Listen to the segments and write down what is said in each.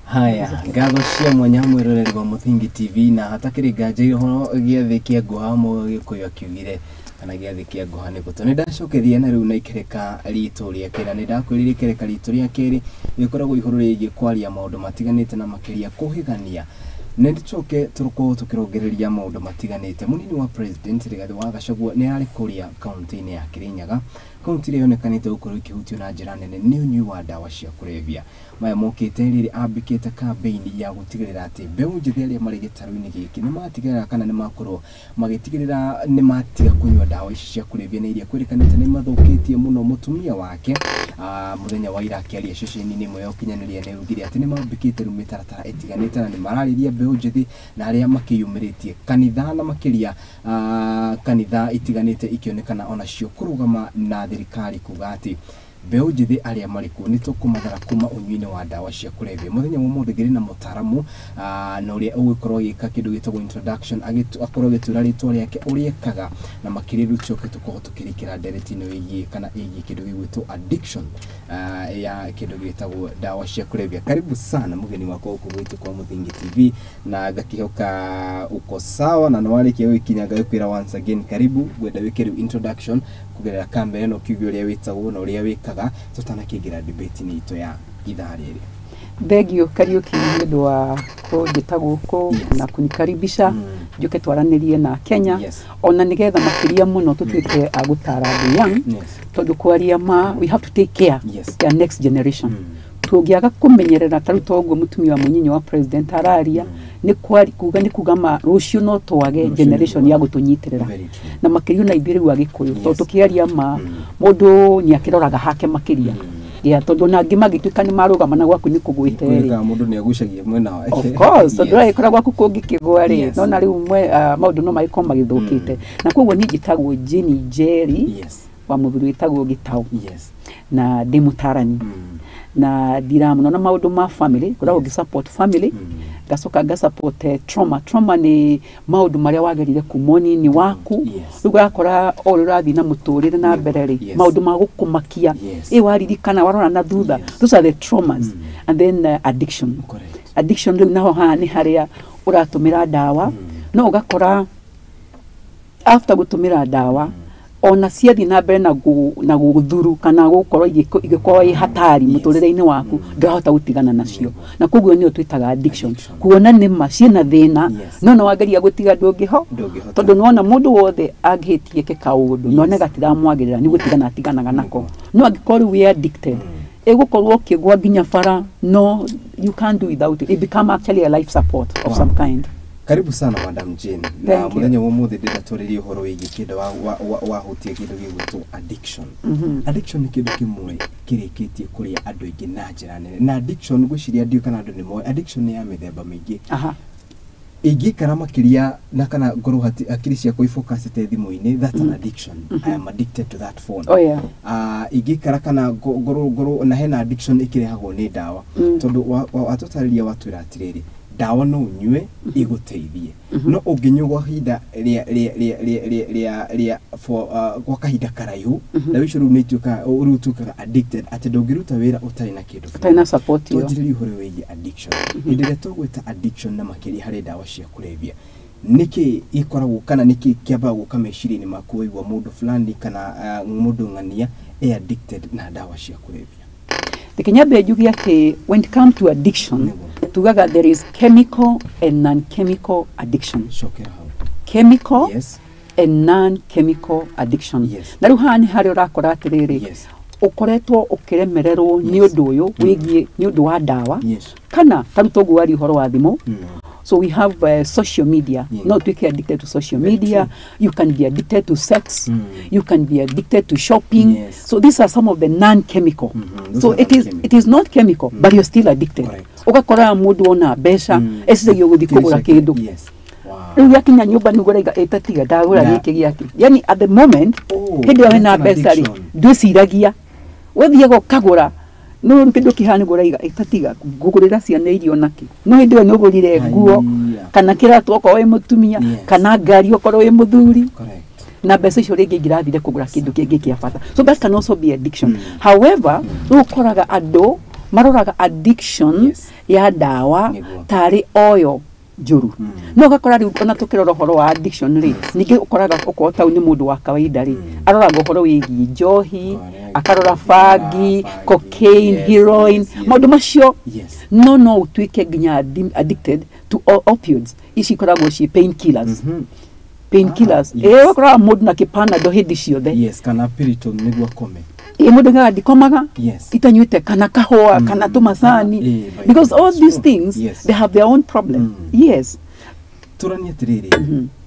Haya, ngatho cia mwanya mwĩroreri wa Mũthingi TV, na hatakĩrĩ nganja ũhoro gĩathĩ kĩa ngũha Mũgĩkũyũ akiugire kana gĩathĩ kĩa ngũha nĩ gũtũ. Nĩ ndacokeria na rĩu na ikereka ritũ rĩa kerĩ, na nĩ ndakwĩrire ikereka ritũ rĩa kerĩ rĩkoragwo igũrũ rĩgiĩ kwaria maũndũ matiganĩte na makĩria kũhĩgania. Nĩ tũcoke tũkorwo tũkĩrongereria maũndũ matiganĩte. Mũnini wa President Rigathĩ wa Gachagua nĩ arĩ kũrĩa kaunti-inĩ ya Kirinyaga, kaunti ĩrĩa yonekanĩte gũkorwo ĩkĩhutio na njĩra nene nĩ ũnyui wa ndawa cia kũrebia. Maya mokĩte rĩrĩ ambĩkĩte kambĩini ya gũtigĩrĩra atĩ mbeũ njĩthĩ arĩa marĩ gĩtarũ-inĩ gĩkĩ nĩ matigĩrĩra kana nĩ makorwo magĩtigĩrĩra nĩ matiga kũnyua ndawa ici cia kũrebia na iria kwĩrĩkanĩte nĩ mathũkĩtie mũno mũtumia wake. Mũthenya wa ira akĩaria ceceni-inĩ ĩmwe ya ũkinyanĩria nĩ augire atĩ nĩ mambĩkĩte rĩu mĩtaratara ĩtiganĩte na nĩ mararĩria mbeũ njĩthĩ na arĩa makĩyumĩrĩtie kanitha na makĩria kanitha itiganĩte ikĩonekana onacio kũrũgama na thirikari kuga atĩ mbeũ njĩthĩ arĩa marĩ kuo nĩ tũkũmathara kuma ũnyui-inĩ wa ndawa cia kũrebia. Mũthenya wa ũmũthĩ ngĩrĩ na mũtaramu na ũrĩa ũgũkorwo agĩka kĩndũ gĩtagwo introduction, akorwo agĩtwĩra rĩtwa rĩake, ũrĩa ekaga, na makĩria rĩu tũcoke tũkorwo tũkĩrikĩra ndereti ĩno ĩgiĩ kana ĩgiĩ kĩndũ gĩgwĩtwo addiction ya kĩndũ gĩtagwo ndawa cia kũrebia. Karibu sana mũgeni wakwa gũkũ gwitũ kwa Mũthingi TV, na ngakĩhoka uko sawa na nĩwarĩkia gũgĩkinya. Ngagĩkwĩra once again karibu. Ngwenda wĩke rĩu introduction kũgerera kamera ĩno, kiuge ũrĩa wĩtagwo na ũrĩa wĩkaga tũtanakĩingĩra debate-inĩ itũ ya ithaa rĩrĩ. Thengio, Kariuki, nĩ ũndũ wa kũnjĩta gũkũ na kũnikaribisha njũke twaranĩrie na Kenya, ona nĩgetha makĩria mũno tũtuĩke a gũtara andũ young, tondũ kwaria ma, we have to take care ya next generation. Tũngĩaga kũmenyerera ta rĩu toguo mũtumia wa mũnyinyi wa president araria, nĩ kuga nĩ kuga ma rũciũ no twage Rũciũ generation nĩ ya gũtũnyitĩrĩra. Very true. Na makĩria ona ithuĩ rĩu Agĩkũyũ, tondũ tũkĩaria ma, mũndũ nĩ akĩroraga hake makĩria ya tondũ ona angĩ mangĩtuĩka nĩ marũgama na gwaku nĩ kũgwĩte rĩ. Kwĩrĩkaga mũndũ nĩ agucagia mwena wake. Of course, tondũ ũragĩkora gwaku kũngĩkĩgwa rĩ, nona rĩu maũndũ no magĩkorwo magĩthũkĩte. Na koguo niĩ njĩtagwo Jane Njeri wa mũthuri wĩtagwo Gĩtaũ, na ndĩ mũtarani na ndira mũno na maũndũ ma family, ngoragwo ngĩ support family, ngacoka nga support trauma. Trauma nĩ maũndũ marĩa wagerire kuma ũnini waku. Rĩu ũrakora o ũrĩa ũrathiĩ na mũtũrĩre na mbere rĩ, maũndũ ma gũkũmakia ĩ waririkana warora na thutha, those are the traumas. And then addiction. Addiction rĩu naho haha nĩ harĩa ũratũmĩra ndawa, no ũgakora after gũtũmĩra ndawa ona ciathiĩ na mbere na gũthuru kana gũkorwo igĩkorwo ĩ hatari mũtũrĩre-inĩ waku, ndũrahota gũtigana nacio, na koguo nĩyo twĩtaga addiction. Addiction. Kuona nĩma ciĩna thĩna, no no wageria gũtiga ndũngĩho Ndũngĩhota. Tondũ nĩwona mũndũ wothe angĩhĩtie eke kaũndũ none gatiramwagĩrĩra, nĩ gũtigana atiganaga nako. No angĩkorwo rĩu wĩ addicted, ĩgũkorwo ũkĩgwa nginya bara, no you can't do without it. It become actually a life support of some kind. Karibu sana, Madam Jane, na Thank you. mũthenya wa ũmũthĩ ndĩrenda twarĩrie ũhoro wĩgiĩ kĩndũ wahutia kĩndũ gĩgwĩtwo addiction. Addiction nĩ kĩndũ kĩmwe kĩrĩkĩtie kũrĩa andũ aingĩ na njĩra nene, na addiction ngwĩciria ndiũĩ kana andũ nĩ moĩ addiction nĩ ya mĩthemba mĩingĩ. Ingĩikara makĩria na kana ngorwo hakiri ciakwa ifocusĩte thimũ-inĩ, that's an addiction. I am addicted to that phone. Ingĩikara kana ngorwo na hena addiction ĩkĩrehagwo nĩ ndawa, tondũ watũtarĩria watwĩra atĩrĩrĩ, ndawa no ũnyue igũteithie, no ũngĩnyua gwa ihinda rĩa for gwa kahinda karaihu, ndawa icio rĩu nĩ ituĩkaga rĩu ũtuĩkaga addicted atĩ ndũngĩruta wĩra ũtarĩ na kĩndũ Ũtarĩ na support ĩyo. Twanjĩrĩrie ũhoro wĩgiĩ addiction. Hĩndĩ ĩrĩa tũgwĩta addiction na makĩria harĩ ndawa cia kũrebia, nĩkĩ gĩkoragwo kana nĩkĩ kĩambaga gũka meciria-inĩ maku waigua mũndũ fulani kana mũndũ ng'ania e addicted na ndawa cia kũrebia? Reke nyambe njuge atĩ when it comes to addiction, tugaga there is chemical and non-chemical addiction. Cokera hau. Chemical and non-chemical addiction. Na rĩu haha nĩ harĩa ũrakora atĩrĩrĩ, ũkoretwo ũkĩremererwo nĩ ũndũ ũyũ wĩgiĩ nĩ ũndũ wa ndawa kana ta rĩu toguo waria ũhoro wa thimũ. So we have social media. No tuike addicted to social Very media. true. You can be addicted to sex. You can be addicted to shopping. So these are some of the non-chemical. Those So are it is non-chemical. it is not chemical, but you're still addicted. Ũgakora mũndũ ona mbeca eciragia gũthiĩ kũgũra kĩndũ. Rĩu gĩakinya nyũmba nĩguo ũraiga ĩtatiga ndagũra gĩkĩ gĩake, yani at the moment Oh, hĩndĩ ĩyo wĩna that's an mbeca rĩ, addiction. ndwĩciragia, ũthiaga ũkagũra, no rĩu kĩndũ kĩhana nĩguo ũraiga ĩtatiga ngũgũrĩra ciana irio nakĩ, no hĩndĩ ĩyo nĩ ũgũrire nguo Haiya. kana kĩratũ okorwo wĩ mũtumia, kana ngari okorwo wĩ mũthuri, na mbeca icio rĩngĩ ingĩrathire kũgũra kĩndũ kĩngĩ kĩa bata. So that can also be addiction. However, rĩu ũkoraga andũ Maroraga addiction ya ndawa tarĩ oyo njũru. No ũgakora rĩu ona tũkĩrora ũhoro wa addiction rĩ, ningĩ ũkoraga okorwo tau nĩ mũndũ wa kawaida rĩ, aroraga ũhoro wĩgiĩ njohi, akarora bangi, cocaine, heroin, maũndũ macio. No no ũtuĩke nginya addicted to opioids, ici ikoragwo ciĩ pain killers. Pain killers. Ĩĩ, ũkoraga mũndũ na kĩpanado hĩndĩ ciothe. Yes, kana Piriton nĩguo akome. Ĩ, mũndũ ngaga ndikomaga itanyuĩte kana kahũa kana tũmacani, because all these things they have their own problem. Yes. Tũranie atĩrĩrĩ,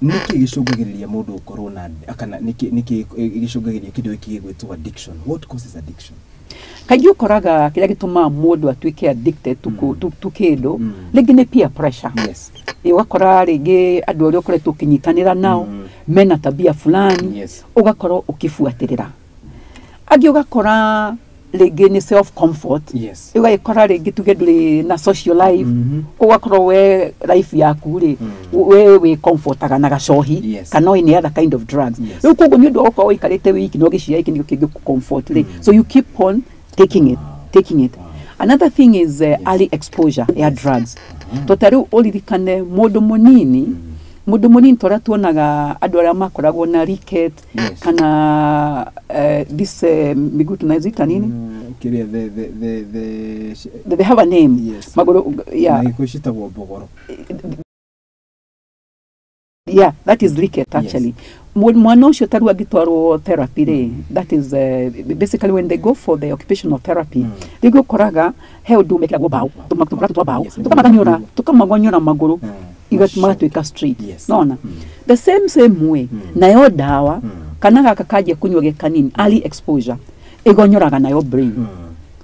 nĩkĩ gĩcũngagĩrĩria mũndũ gũkorwo na, kana nĩkĩ gĩcũngagĩrĩria kĩndũ gĩkĩ gĩgwĩtwo addiction? What causes addiction? Kaingĩ ũkoraga kĩrĩa gĩtũmaga mũndũ atuĩke addicted to kĩndũ rĩngĩ nĩ peer pressure. Ũgakora rĩngĩ andũ arĩa ũkoretwo ũkĩnyitanĩra nao mena tabia fulani, ũgakorwo ũkĩbuatĩrĩra. Angĩ ũgakora rĩngĩ nĩ self comfort. Ũgagĩkora rĩngĩ tuge ndũrĩ na social life, ũgakorwo we life yaku rĩ, we wĩ comfortaga na gacohi kana any other kind of drugs. Rĩu koguo nĩ ũndũ wa gũkorwo ũikarĩte wiki na ũgĩciria gĩkĩ nĩkĩo kĩngĩ comfort rĩ, so you keep on taking it, taking it. Another thing is early exposure ya drugs. To ta rĩu ũririkane mũndũ mũnini, mũndũ mũnini torĩa tuonaga andũ arĩa makoragwo na ricket kana this miguu tunaziita nini? Kĩrĩa the They have a name. Magũrũ, yeah. Na gĩkũyũ ciĩtagwo mbogoro. Yeah, that is ricket actually. Mwana ũcio ta rĩu angĩtwarwo therapy rĩ, that is basically when they go for the occupational therapy, rĩngĩ ũkoraga he ũndũ mekĩragwo mbaũ, tũmagũrũ twa mbaũ, tũkamagonyora magũrũ, magatuĩka straight. Nona the same way, nayo ndawa kana gaka kanjia kũnyua ge kanini, early exposure ĩgonyoraga nayo brain,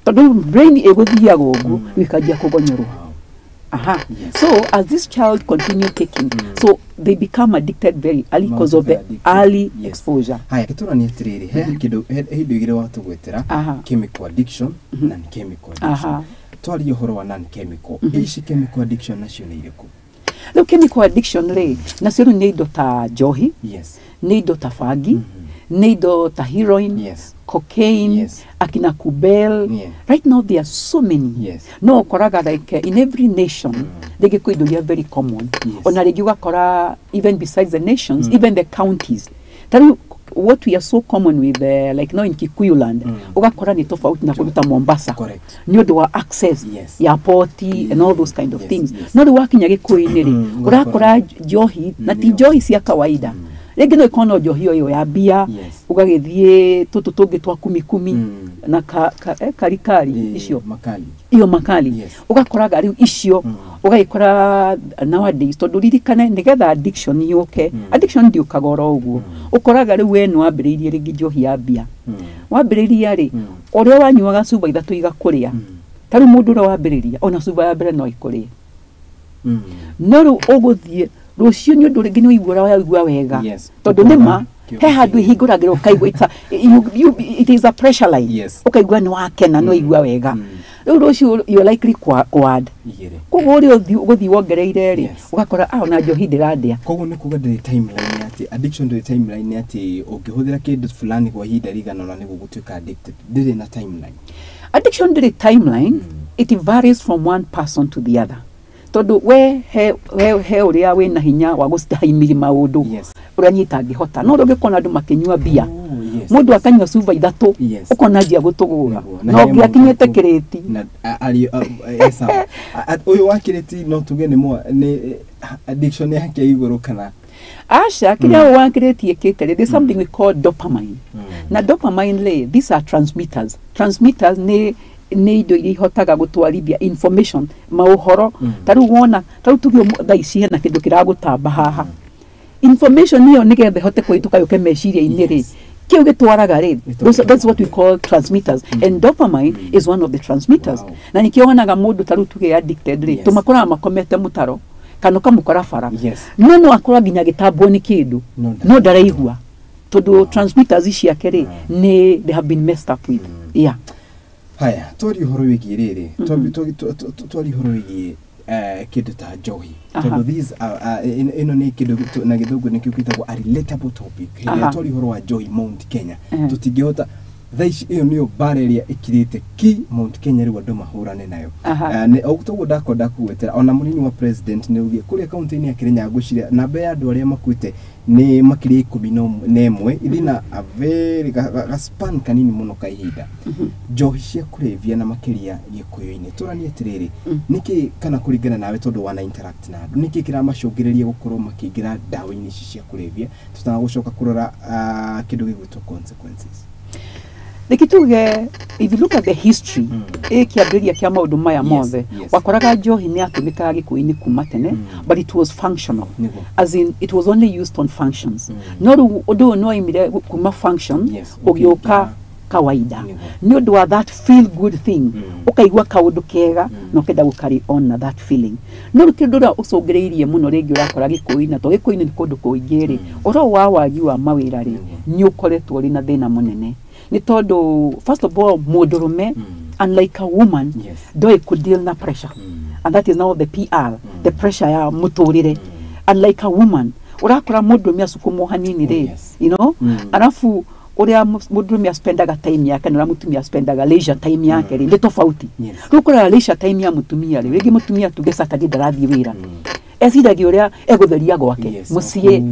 tondũ brain ĩgũthiaga ũguo ĩkanjia kũgonyorwo. Aha. So as this child continue taking, so they become addicted very early because of the early exposure. Haya, gĩtũranie atĩrĩrĩ, he kĩndũ he indo igĩrĩ watũgwetera, chemical addiction na non-chemical addiction. Twarie ũhoro wa non-chemical. Ici chemical addiction nacio nĩ irĩkũ? Rĩu chemical addiction rĩ, nacio rĩu nĩ indo ta njohi, nĩ indo ta bangi, nĩ indo ta heroin, cocaine, akina kubel. Right now there are so many. No ũkoraga like in every nation rĩngĩ kwĩ indo iria very common. Ona rĩngĩ ũgakora even besides the nations, even the counties. Ta rĩu what we are so common with like now in Kikuyu land, ũgakora nĩ tofauti na kũndũ ta Mombasa. Nĩ ũndũ wa access ya poti and all those kind of things. No rĩu wakinya Gĩkũyũ-inĩ rĩ, ũrakora njohi na ti njohi cia kawaida. Rĩngĩ no ĩkorwo no njohi ĩyo ya mbia, ũgagĩthiĩ tũtũ tũngĩ twa kumi kumi na karikari icio makali, iyo makali. Ũgakoraga rĩu icio ũgagĩkora nowadays, tondũ ririkane nĩgetha addiction yũke, addiction ndĩũkaga oro ũguo. Ũkoraga rĩu we nĩ wambĩrĩirie rĩngĩ njohi ya mbia, wambĩrĩria rĩ, ũrĩa wanyuaga cuba ithatũ igakũrĩa, ta rĩu mũndũ ũrĩa wambĩrĩria ona cuba ya mbere no ĩkũrĩe, no rĩu ũgũthiĩ rũciũ nĩ ũndũ rĩngĩ nĩ ũigua ũraigua wega, tondũ nĩma he handũ ihingũragĩra ũkaigua it is a pressure line, ũkaigua nĩ wakena, nĩ waigua wega. Rĩu rũciũ you're likely ku-add, koguo ũrĩa ũgũthiĩ wongereire rĩ, ũgakora ona njohi ndĩrandĩa. Koguo nĩ kuga ndĩrĩ timeline atĩ addiction ndĩrĩ timeline atĩ ũngĩhũthĩra kĩndũ fulani kwa ihinda rĩigana ũna nĩguo gũtuĩka addicted, ndĩrĩ na timeline. Addiction ndĩrĩ timeline, it varies from one person to the other. Tondũ we he ũrĩa wĩna hinya wa gũcitahimiri maũndũ ũrĩa niĩ itangĩhota. No rĩu ũngĩkona andũ makĩnyua mbia, mũndũ akanyua cuba ithatũ, ũkona anjia gũtũgũra, na ũngĩ akinyĩte kĩrĩti. Ũyũ wa kĩrĩti no tuge nĩ addiction yake igũrũ kana aca, kĩrĩa ũyũ wa kĩrĩti ĩkĩte rĩ, there's something we call dopamine. Na dopamine rĩ, these are transmitters. Transmitters nĩ indo iria ihotaga gũtwarithia information, maũhoro. Ta rĩu wona, ta rĩu tuge thaa ici hena kĩndũ kĩragũtamba haha, information ĩyo nĩgetha ĩhote kũhĩtũka yũke meciria-inĩ rĩ, kĩu gĩtwaraga rĩ, that's what we call transmitters. And dopamine is one of the transmitters. Na nĩkĩo wonaga mũndũ ta rĩu tuge addicted rĩ, tũmakoraga makomete mũtaro kana ũkamũkora bara, no no akorwo nginya agĩtambwo nĩ kĩndũ no ndaraigua, tondũ transmitters ciake rĩ, nĩ they have been messed up with. Yeah. Haya, twarie ũhoro wĩgiĩ rĩrĩ, twarie ũhoro wĩgiĩ kĩndũ ta njohi, tondũ these ĩno nĩ kĩndũ na gĩthũngũ nĩkĩo gĩtagwo a relatable topic. Hĩndĩ ĩrĩa twarie ũhoro wa njohi Mount Kenya, tũtingĩhota Thaa ici ĩyo nĩyo mbara ĩrĩa ĩkirĩte ki Mount Kenya rĩu andũ mahũrane nayo. Toguo ndakwenda kũgwetera ona mũnini wa president nĩ augire kũrĩa kaunti-inĩ ya Kĩrĩnyaga, ngwĩciria namba ya andũ arĩa makuĩte nĩ makĩria 11 ithina a very ga span kanini mũno ka ihinda. Njohi cia kũrebia na makĩria Gĩkũyũ-inĩ, tũranie atĩrĩrĩ, nĩkĩ kana kũringana nawe tondũ wana interact na andũ, nĩkĩ kĩramacũngĩrĩria gũkorwo makĩingĩra ndawa-inĩ ici cia kũrebia tũtagũcoka kũrora kĩndũ gĩgwĩtwo consequences? Reke tuge, if you look at the history, ĩ kĩambĩrĩria kĩa maũndũ maya mothe, wakoraga njohi nĩ yatũmĩkaga Gĩkũyũ-inĩ kuma tene, but it was functional, as in it was only used on functions. No rĩu ũndũ ũyũ nĩ waimire kuma function ũgĩũka kawaida, nĩ ũndũ wa that feel good thing. Ũkaigua kaũndũ kega na ũkenda gũ carry on na that feeling. No rĩu kĩndũ ũrĩa ũcũngĩrĩirie mũno rĩngĩ ũrakora Gĩkũyũ-inĩ, to Gĩkũyũ-inĩ, nĩ kũndũ kũingĩ rĩ, ũhoro wa wagi wa mawĩra rĩ, nĩ ũkoretwo ũrĩ na thĩna mũnene, nĩ tondũ first of all mũndũrũme, unlike a woman, ndoĩ kũ deal na pressure, and that is now the PR, the pressure ya mũtũrĩre. Unlike a woman, ũrakora mũndũrũme acukumwo hanini rĩ, arabu ũrĩa mũndũrũme aspendaga time yake na ũrĩa mũtumia aspendaga leisure time yake rĩ, nĩ tofauti. Rĩu ũkoraga leisure time ya mũtumia rĩ, rĩngĩ mũtumia tuge Saturday ndarathiĩ wĩra, eciragia ũrĩa egũtheria gwake mũciĩ,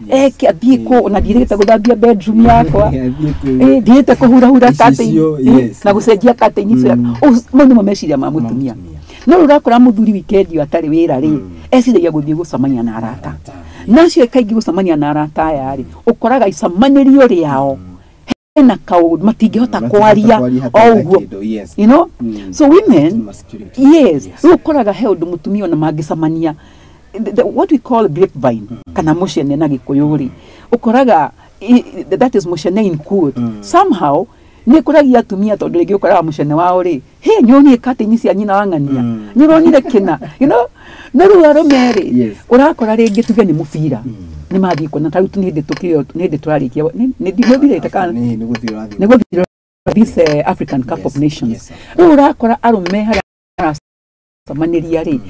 eke athiĩ kũ ona ndirĩte gũthambia bedroom yakwa. Athiĩ Ndiĩte kũhurahura curtain, Icicio, na gũcenjia curtain icio. Mau nĩmo meciria ma mũtumia. No rĩu ũrakora mũthuri weekend ĩyo atarĩ wĩra rĩ, eciragia gũthiĩ gũcemania na arata. Arata. Na acio kaingĩ gũcemania na arata aya rĩ, ũkoraga icemanĩrio rĩao hena kaũndũ matingĩhota Matingĩhota kwaria kwaria o hatarĩ na ũguo. kĩndũ, yes. So women, Masculinity. yes, rĩu ũkoraga he ũndũ mũtumia ona mangĩcemania, what we call grapevine, kana mũcene na Gĩkũyũ rĩ, ũkoraga that is mũcene in quote, somehow nĩ kũragia atumia, tondũ rĩngĩ ũkoraga mũcene wao rĩ, he nĩ curtain cia nyina wa ng'ania, nĩ ũronire kĩna, no rĩu arũme rĩ, ũrakora rĩngĩ tuge nĩ mũbira, nĩ mathiĩ kuona ta rĩu nĩ hĩndĩ tũkĩo, nĩ hĩndĩ tũrarĩkia, nĩ nĩthirĩte kana Nĩ gũthiĩ ũrathiĩ. Nĩ gũthira this African Cup of Nations. Rĩu ũrakora arũme harĩa maracemanĩria rĩ,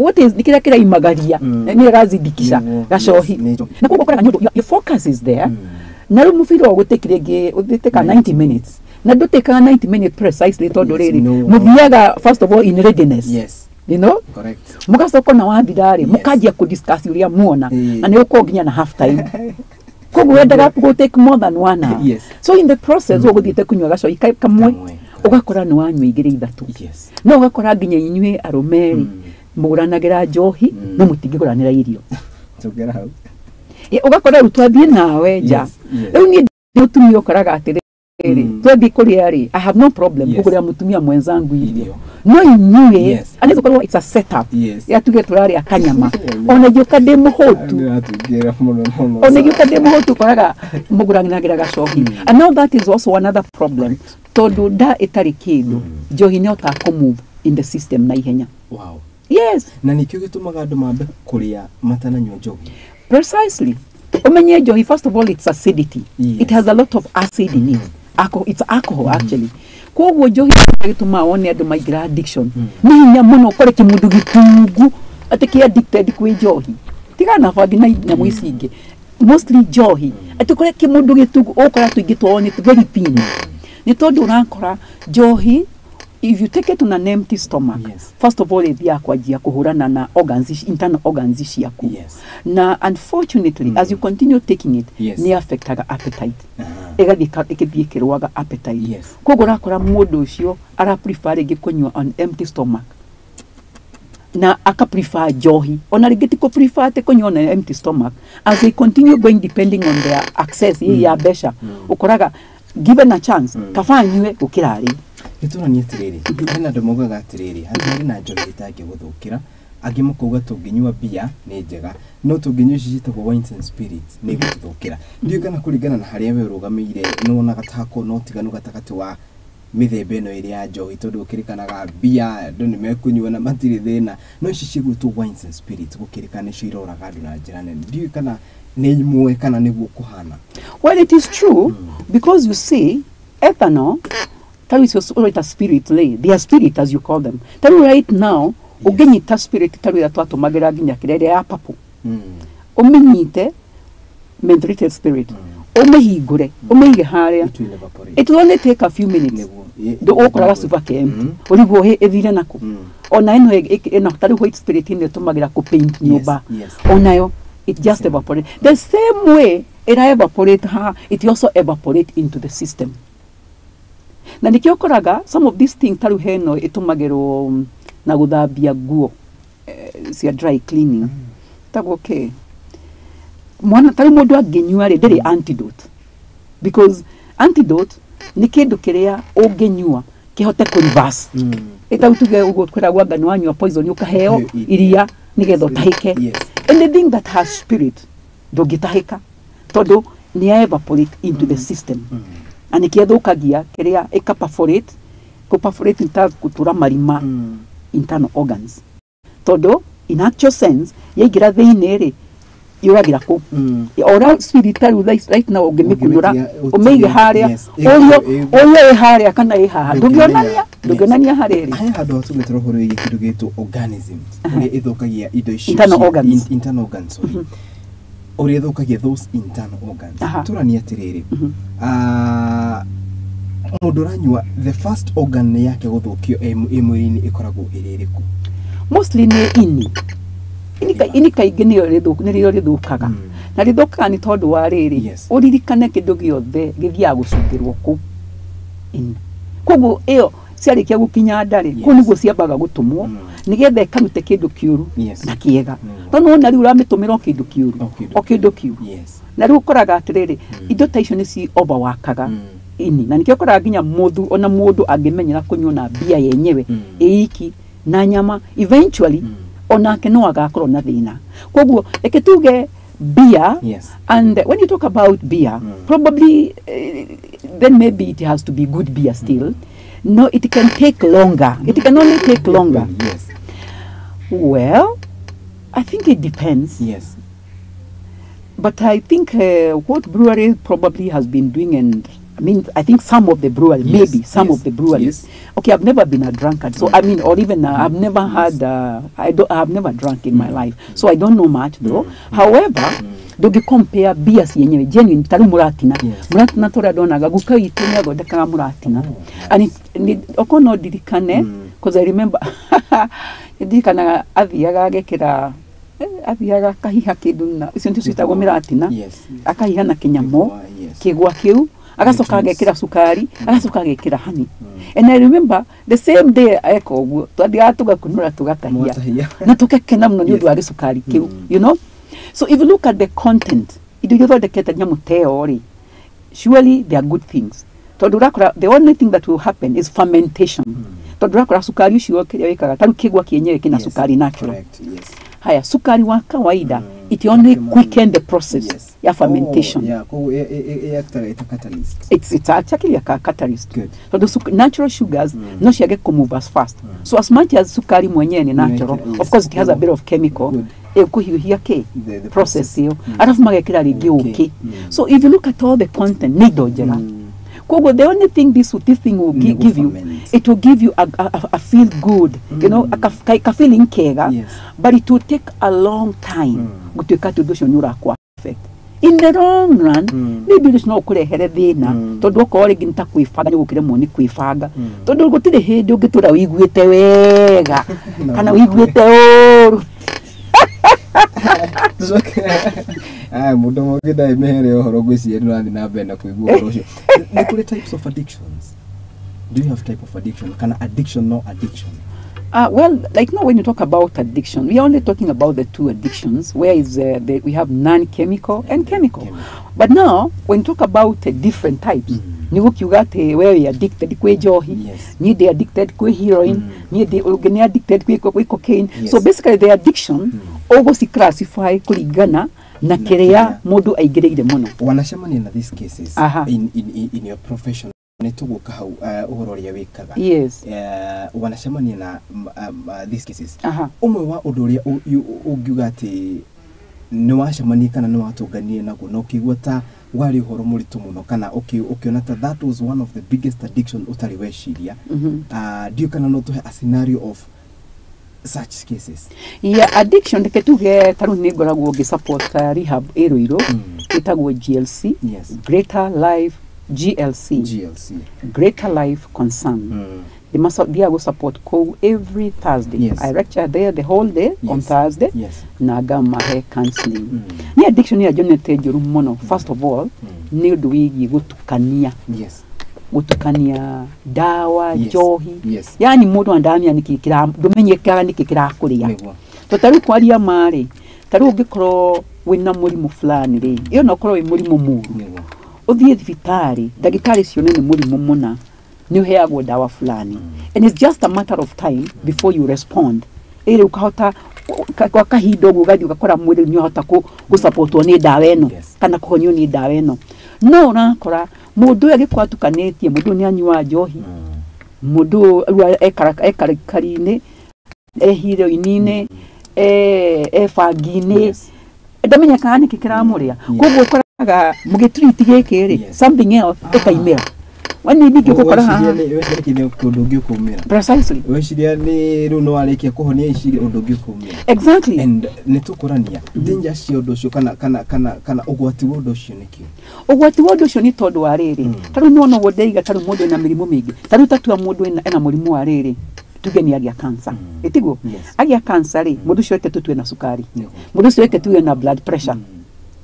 what is nĩ kĩrĩa kĩraimagaria, nĩ ĩrazindikisha gacohi, na koguo ũkoraga nĩ ũndũ your focus is there. Na rĩu mũbira ũyũ gũtĩkĩ rĩngĩ ũtĩkaga 90 minutes, na ndũtĩkaga 90 minutes precisely, tondũ rĩrĩ, mũthiaga first of all in readiness, mũgacoka na wathira rĩ, mũkanjia kũ discuss ũrĩa muona, na nĩ ũkorwo nginya na half time, koguo wendaga gũ take more than one hour. So in the process, ũgũthiĩte kũnyua gacohi kamwe, Kamwe. ũgakora nĩ wanyua igĩrĩ ithatũ. No ũgakora nginya inyuĩ arũme rĩ, mũgũranagĩra njohi, no mũtingĩgũranĩra irio. Tũngera hau. Ũgakora rĩu twathiĩ nawe nja, rĩu niĩ ndĩ mũtumia, ũkoraga atĩrĩrĩ, twathiĩ kũrĩa rĩ, I have no problem kũgũrĩra mũtumia mwenzangu irio, Irio. no inyuĩ anaweza korwo it's a setup ya tuge tũrarĩa kanyama, ona ingĩũka ndĩ mũhũtu, Nĩũratũingĩra mũno mũno. Ona ingĩũka ndĩ mũhũtu, ũkoraga mũgũranagĩra gacohi. And now that is also another problem, tondũ nda ĩtarĩ kĩndũ, njohi nĩ ĩhotaga kũ move in the system na ihenya. Yes. Na nĩkĩo gĩtũmaga andũ mambe kũrĩa matananyua njohi. Precisely. Umenye njohi, first of all, it's acidity. It has a lot of acid in it. Alcohol, it's alcohol actually. Koguo njohi gĩtũmaga wone andũ maingĩra addiction. Nĩ hinya mũno ũkore kĩmũndũ gĩtungu atĩ kĩ addicted kwĩ njohi. Tigana na bangi na nyamũ ici ingĩ. Mostly njohi. Atĩ ũkore kĩmũndũ gĩtungu, ũgũkora tũingĩ twao nĩ very thin. Nĩ tondũ ũrakora njohi, if you take it on an empty stomach, first of all ĩthiaga kwanjia kũhũrana na organs, internal organs ciaku, na unfortunately, as you continue taking it, nĩ affectaga appetite. Ĩgathiĩ ĩgĩthiĩ ĩkĩrũaga appetite. Koguo ũrakora mũndũ ũcio ara prefer rĩngĩ kũnyua on empty stomach, na aka prefer njohi, ona rĩngĩ ti kũ prefer atĩ kũnyua on empty stomach. As they continue going, depending on their access ya mbeca, ũkoraga given a chance, kaba anyue gũkĩra arĩe. Gĩtũranie atĩrĩrĩ, hena andũ maugaga atĩrĩrĩ, hatirĩ na njohi ĩtangĩgũthũkĩra, angĩ makauga tũngĩnyua bia nĩ njega, no tũngĩnyua ici ciĩtagwo wines and spirits nĩ igũtũthũkĩra. Ndiũĩ kana kũringana na harĩa we ũrũgamĩire nĩ wonaga ta hakorwo na ũtiganu gatagatĩ wa mĩthemba ĩno ĩrĩ ya njohi, tondũ gũkĩrĩkanaga bia andũ nĩ mekũnyua na matirĩ thĩna, no ici cigwĩtwo wines and spirits gũkĩrĩkana nĩcio iroraga andũ na njĩra nene. Ndiũĩ kana nĩ imwe kana nĩguo kũhana. Well, it is true, because you see, ethanol, tell you ũreta spirit lay, they are spirit as you call them. Tell you right now, ũngĩnyita spirit ta rĩrĩa twatũmagĩra nginya kĩrĩa ĩrĩa ya papo, ũmĩnyite mentholated spirit, Ũmĩhingũre, ũmĩige harĩa. It will evaporate. It will only take a few minutes. Nĩguo. Ũkoraga cuba ke empty. Ũrigwo hĩ ĩthire nakũ. Ona ĩno ĩno tarĩu white spirit ĩno ĩtũmagĩra kũ paint nyũmba. Onayo it just Same. evaporate. The same way ĩra evaporate haha, it also evaporate into the system. Na nĩkĩo ũkoraga some of these things, tarĩu heno ĩtũmagĩrwo na gũthambia nguo cia dry cleaning, tagwo kĩ mwana, tarĩu mũndũ angĩnyua rĩ, ndĩrĩ antidote, because antidote nĩ kĩndũ kĩrĩa ũngĩnyua kĩhote kũ reverse. Ĩtau tuge ũguo kwĩragwo anga nĩ wanyua poison, ũkaheo iria nĩgetha ũtahĩke. Anything that has spirit ndũngĩtahĩka, tondũ nĩ ya evaporate into the system. Na nĩkĩo ĩthũkagia kĩrĩa ĩka perforate. Kũ perforate nĩ ta gũtũra marima internal organs, tondũ in actual sense yaingĩra thĩinĩ rĩ, yũragĩra kũ ora spirit. Tarĩu right now ũngĩmĩkunũra, Ũngĩmĩtiga- ũmĩige harĩa, ũrio ũrio ĩ harĩa kana ĩ haha, ndũngĩonania, ndũngĩonania harĩa ĩrĩ. He handũ hatũgĩtwo ũhoro wĩgiĩ kĩndũ gĩtwo organisms, ũrĩa ĩthũkagia indo icio Internal organs. Internal organs, sorry. Ũrĩa ĩthũkagia those internal organs. Tũranie atĩrĩrĩ, mũndũ ũranyua, the first organ yake gũthũkio ĩ mwĩrĩ-inĩ ĩkoragwo ĩrĩ ĩrĩkũ? Mostly nĩ ini. Ini kaingĩ nĩyo nĩrĩo rĩthũkaga. Na rĩthũkaga nĩ tondũ wa rĩrĩ, ũririkane kĩndũ gĩothe gĩthiaga gũcungĩrwo kũ ini. Koguo ĩyo ciarĩkia gũkinya nda rĩ, kũu nĩguo ciambaga gũtũmwo nĩgetha ĩkarute kĩndũ kĩũru na kĩega. Tondũ wona rĩu ũramĩtũmĩra o kĩndũ kĩũru, O kĩndũ o kĩndũ kĩũru. Na rĩu ũkoraga atĩrĩrĩ, indo ta icio nĩ ci overworkaga ini, na nĩkĩo ũkoraga nginya mũndũ, ona mũndũ angĩmenyera kũnyua na mbia yenyewe ĩiki na nyama, eventually onake no agakorwo na thĩna. Koguo reke tuge beer, and when you talk about beer, probably then maybe it has to be good beer still. No, it can take longer. It can only take longer. Well, I think it depends. But I think what brewery probably has been doing, and I mean, I think some of the breweries, maybe some of the breweries. Okay, I've never been a drunkard, so I mean, or even I've never had, I don't, I've never drunk in my life, so I don't know much though. However, ndũngĩ compare beers yenyewe genuine, tarĩu mũratina. Mũratina tũrĩa ndonaga guka witũ nĩ athondekaga mũratina. And okorwo no ndirikane, because I remember ndirikanaga athiaga agekĩra athiaga akahiha kĩndũ na icio nĩcio ciĩtagwo mĩratina. Akahiha na kĩnyamũ, Kĩgwa, yes. kĩgwa kĩu, agacoka Nutrients. agekĩra cukari, agacoka agekĩra honey. And I remember the same day eka ũguo, twathiaga tũgakunũra, tũgatahia Mwatahia. na tũgakena mũno nĩ ũndũ wa gĩcukari kĩu. So if you look at the content, indo iria ũthondekete nyamũ ta ĩyo rĩ, surely they are good things, tondũ ũrakora the only thing that will happen is fermentation, tondũ ũrakora cukari ũcio kĩrĩa wĩkaga, tarĩu kĩgwa kĩenyewe kĩna cukari natural. Correct. Yes. Haya, sukari wa kawaida, it only quicken the process ya fermentation. Oh, yeah. Koguo ĩactaga ĩta catalyst. It's actually a catalyst. Good. Tondũ natural sugars no ciage kũmove as fast. So as much as sukari mwenyewe ni natural, of course it has a bit of chemical Good. ĩkũhiũhia kĩ The process ĩyo, arabu magekĩra rĩngĩ Ũkĩ. ũkĩ. So if you look at all the content, nĩ indo njega. Koguo the only thing this thing will Nĩ give you, gũ-ferment. it will give you a feel good, a feeling kega, but it will take a long time gũtuĩka atĩ ũndũ ũcio nĩ ũrakũ affect in the long run. Maybe ũndũ ũcio no ũkũrehere thĩna, tondũ okorwo rĩngĩ nĩ ta kwĩbanga, nĩ gũkĩremwo nĩ kwĩbanga, tondũ gũtirĩ hĩndĩ ũngĩtũra wĩiguĩte wega No. kana wĩiguĩte ũru. Tucoke aya mũndũ mũngĩ ndarĩ mĩhere ũhoro, ngwĩciria nĩ ũrathiĩ na mbere na kũigua ũhoro ũcio. Nĩ kũrĩ types of addictions? Do you have type of addiction kana addiction, no addiction? Well, like now when you talk about addiction, we are only talking about the two addictions, where is we have non-chemical and chemical. Chemical. But now, when you talk about different types, nĩ gũkiuga atĩ we wĩ addicted kwĩ njohi, niĩ ndĩ addicted kwĩ heroin, niĩ ndĩ ũngĩ nĩ addicted kwĩ cocaine. So basically the addiction ũgũci classify kũringana na kĩrĩa kĩrĩa. Mũndũ aingĩrĩire mũno. Wanacemania na these cases in your profession? Nĩ tũgũka hau ũhoro ũrĩa wĩkaga. Wanacemania na these cases? Ũmwe wa ũndũ ũrĩa ũngiuga atĩ nĩ wacemania kana nĩ watũnganire naguo na ũkĩigua ta warĩ ũhoro mũritũ mũno, kana ũkĩona ta that was one of the biggest addiction ũtarĩ weciria, ndiũĩ kana no tũhe a scenario of such cases? Yeah, addiction reke tuge ta rĩu nĩ ngoragwo ngĩ support rehab ĩ Ruiru ĩtagwo GLC. Yes. Greater Life GLC. GLC. Greater Life Concern. Ndĩmathiaga gũ support kũu every Thursday. I lecture there the whole day on Thursday na ngamahe counseling. Nĩ addiction ĩrĩa nyonete njũru mũno, first of all, nĩ ũndũ wĩgiĩ gũtukania, gũtukania ndawa, njohi. Yani mũndũ andamia nĩkĩ kĩra ndũmenyekaga nĩkĩ kĩrakũrĩa. To tarĩu kwaria marĩ, tarĩu ũngĩkorwo wĩna mũrimũ fulani rĩ, ĩyo no ũkorwo wĩ mũrimũ mũru, ũthiĩ thibitarĩ, ndagĩtarĩ cione nĩ mũrimũ mũna, nĩ ũheagwo ndawa fulani, and it's just a matter of time before you respond. Ĩrĩ ũkahota kwa kahinda ũguo ũgathiĩ ũgakora mwĩrĩ nĩ ũhota gũsupportwo nĩ ndawa ĩno kana kũhonio nĩ ndawa ĩno. No ũrakora mũndũ ũyũ agĩkorwo atukanĩtie, mũndũ ũyũ nĩ anyuaga njohi, mũndũ ũyũ rĩu ekarikari-inĩ, e heroin-inĩ, e bangi-inĩ, ndamenyekaga nĩkĩ kĩramũrĩa. Koguo ũkoraga mũgĩtreat gĩkĩ rĩ, something else ĩkaimĩra. Wani ningĩ ũgũkora haha Weciria nĩ ũndũ ũngĩ ũkaumĩra. Precisely. Weciria nĩ rĩu nĩ warĩkia kũhonia ici, ũndũ ũngĩ ũkaumĩra. Exactly. And nĩ tũkũrania danger cia ũndũ ũcio kana ũgwati wa ũndũ ũcio nĩkĩ? Ũgwati wa ũndũ ũcio nĩ tondũ wa rĩrĩ, tarĩu nĩwona ũguo ndeiga, tarĩu mũndũ ena mĩrimũ mĩingĩ, tarĩu tatua mũndũ ena mũrimũ wa rĩrĩ, tuge nĩ agĩa cancer. Ĩtiguo? Yes. Agĩa cancer rĩ, mũndũ ũcio reke tũtue na cukari, Nĩguo. mũndũ ũcio reke tuge na blood pressure.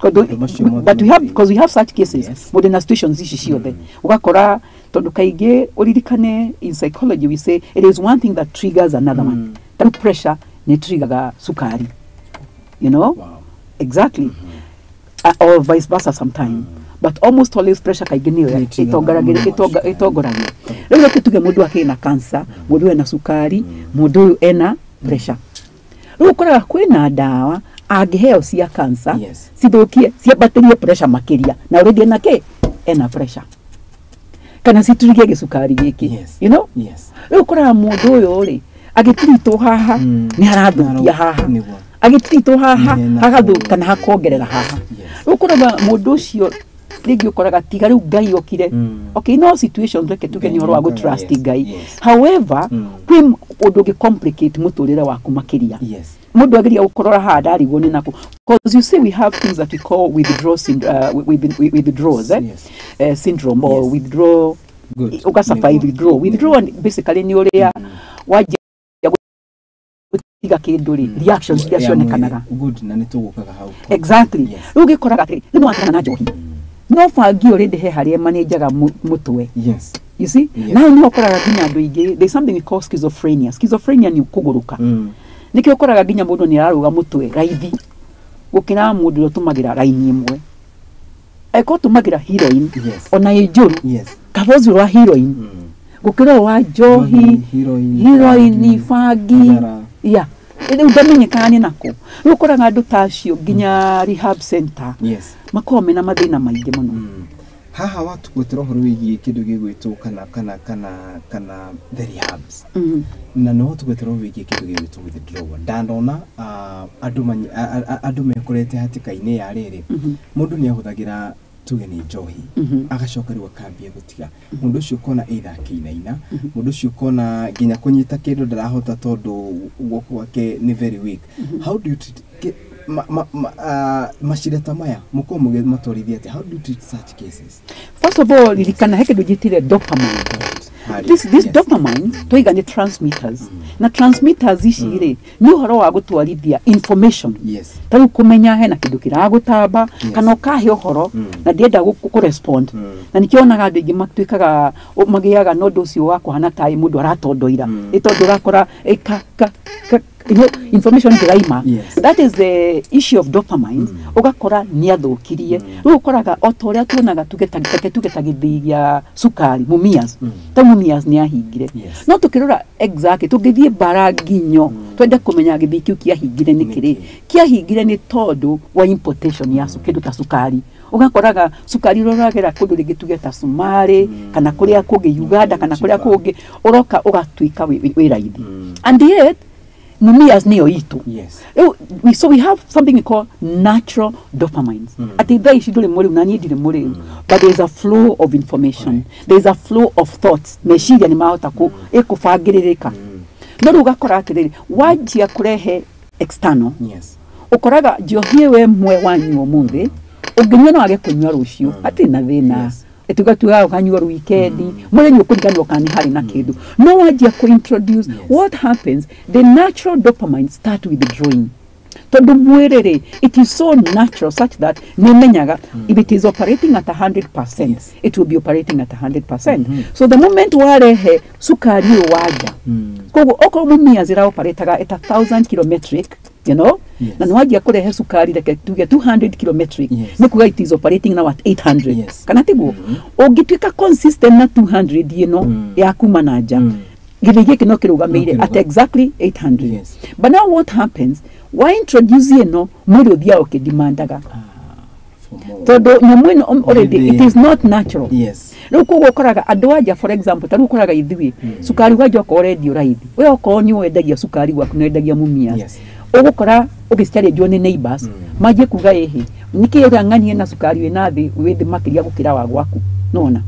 Tondũ Maũndũ macio mothe but we have nĩ because we have such cases, mũndũ na situations ici ciothe, ũgakora tondũ kaingĩ ũririkane in psychology we say it is one thing that triggers another one. Tarĩu pressure nĩ triggaga cukari. Exactly. Or vice versa sometime, but almost always pressure kaingĩ nĩyo Nĩ trigger ĩtongoragia mũrimũ wa cukari. ĩtongoragia. Rĩu reke tuge mũndũ akĩrĩ na cancer, mũndũ ũyũ ena cukari, mũndũ ũyũ ena pressure, rĩu ũkoraga kwĩna ndawa angĩheo cia cancer cithũkie, ciambatĩrie pressure makĩria, na already ena kĩ, ena pressure, kana citurige gĩcukari gĩkĩ. Rĩu ũkoraga mũndũ ũyũ rĩ, agĩtiritwo haha, nĩ harathũkia haha, agĩtiritwo haha, Nĩ hena hagathũka kana hakongerera haha. Rĩu ũkoraga mũndũ ũcio rĩngĩ ũkoraga tiga rĩu Ngai okire. Okay, no situations reke tuge nĩ ũhoro wa Ngai gũtrust Ngai. However, kwĩ ũndũ ũngĩ complicate mũtũrĩre waku makĩria. Mũndũ ageria gũkorora haha ndarigwo nĩ nakũ, because you see we have things that we call withdrawal withdrawals, eh? Yes. Syndrome or withdraw. Ũgacafa withdraw. Withdraw basically nĩ ũrĩa wanjia gũtiga kĩndũ rĩ, reactions iria Ya cionekanaga. mwĩrĩ. Good, na nĩ tũgũkaga hau. Exactly. Rĩu ũgĩkoraga atĩrĩ, rĩu nĩwatigana na njohi, no bangi already he harĩa manenjaga mũtwe. You see? Naho nĩho ũkoraga nginya andũ aingĩ, there's something we call schizophrenia. Schizophrenia nĩ kũgũrũka. Nĩkĩo ũkoraga nginya mũndũ nĩ ararũga mũtwe raithi gũkĩra mũndũ ũrĩa ũtũmagĩra raini ĩmwe. Angĩkorwo ũtũmagĩra heroin, ona ĩ njũru, kaba ũcio wa heroin gũkĩra ũyũ wa njohi. Heroin, heroin, bangi, thigara. Yeah, rĩu ndamenyekaga nĩ nakũ. Rĩu ũkoraga andũ ta acio nginya rehab center makoragwo mena mathĩna maingĩ mũno. Haha watugwetera ũhoro wĩgiĩ kĩndũ gĩgwĩtwo kana the rehabs, na no watugwetera ũhoro wĩgiĩ kĩndũ gĩgwĩtwo withdrawal. Ndanona andũ mekorete hatĩka-inĩ ya rĩrĩ, mũndũ nĩ ahũthagĩra, tuge nĩ njohi, agacoka rĩu akambia gũtiga, mũndũ ũcio ũkona either akĩinaina, mũndũ ũcio ũkona nginya kũnyita kĩndũ ndarahota tondũ guoko gwake nĩ very weak. How do you treat macira ta maya mũkorwo mũgĩmatwarithia atĩa? How do you treat such cases? First of all, ririkana he kĩndũ njĩtire dopamine. Harĩa. This dopamine twaiga nĩ transmitters, na transmitters ici rĩ, nĩ ũhoro wa gũtwarithia information. Ta rĩu kũmenya hena kĩndũ kĩragũtamba kana ũkahe ũhoro na ndĩenda kũ-respond. Na nĩkĩo onaga andũ aingĩ matuĩkaga magĩaga na ũndũ ũcio wa kũhana tarĩ mũndũ aratondoira, ĩ tondũ ũrakora ĩ ka ka ka information ndĩraima. That is the issue of dopamine. Ũgakora nĩ athũkirie. Rĩu ũkoraga o ta ũrĩa tuonaga, tuge ta gĩthĩi gĩa cukari Mumias, ta Mumias nĩ ahingire. No tũkĩrora exactly, tũngĩthiĩ bara nginyo twende kũmenya gĩthĩi kĩu kĩahingire nĩkĩ rĩ, Nĩkĩ? Kĩahingire nĩ tondũ wa importation ya kĩndũ ta cukari. Ũgakoraga cukari ũrĩa ũragera kũndũ rĩngĩ tuge ta Somalia kana kũrĩa kũngĩ, Uganda kana kũrĩa Cheaper. kũngĩ, ũroka ũgatuĩka wĩ raithi, and yet Mumias nĩyo itũ. Rĩu so we have something we call natural dopamines. Atĩ thaa ici ndũrĩ mũrĩu na niĩ ndirĩ mũrĩu, but there is a flow of information, there is a flow of thoughts, meciria nĩ mahota kũ ĩkũbangĩrĩrĩka. No rĩu ũgakora atĩrĩrĩ, wanjia kũrehe external, Yes. ũkoraga njohi ĩyo ĩmwe wanyua ũmũthĩ, ũngĩnyua no wage kũnyua rũciũ, hatirĩ na thĩna. Yes. Tuga tuga ũkanyua wikendi, mũthenya ũkũriganĩrwo kana nĩ harĩ na kĩndũ. No wanjia kũ introduce, Yes. what happens, the natural dopamine start withdrawing, tondũ mwĩrĩ rĩ, it is so natural such that nĩmenyaga if it is operating at 100%, Yes. it will be operating at 100%. So the moment warehe cukari ũyũ wanja, koguo okorwo Mumias ĩraoperataga at 1000 kilometric, Yes. na nĩwanjia kũrehe cukari, reke tuge 200 kilometric, Yes. nĩ kuga it is operating now at 800. Yes. Kana tiguo? Ũngĩtuĩka consistent na 200 ĩno ya kuma na nja, gĩthĩi gĩkĩ no kĩrũgamĩire No at kĩrũga- exactly 800. Yes. But now what happens, wa introduce ĩno, mwĩrĩ ũthiaga ũkĩdimandaga, For more. tondũ nyamũ ĩno already Already- it is not natural. Yes. Rĩu koguo ũkoraga andũ anja, for example, ta rĩu ũkoraga ithuĩ cukari wanja okorwo ũrendio raithi, we okorwo nĩ wendagia cukari gwaku, nĩ wendagia Mumias, Yes. ũgũkora ũgĩcarĩnjwo nĩ neighbors, manjie kuga, "Ĩhĩ, nĩkĩ ũrang'anie na cukari wĩna thĩ, wĩ thĩ makĩria gũkĩra wa gwaku?" Nona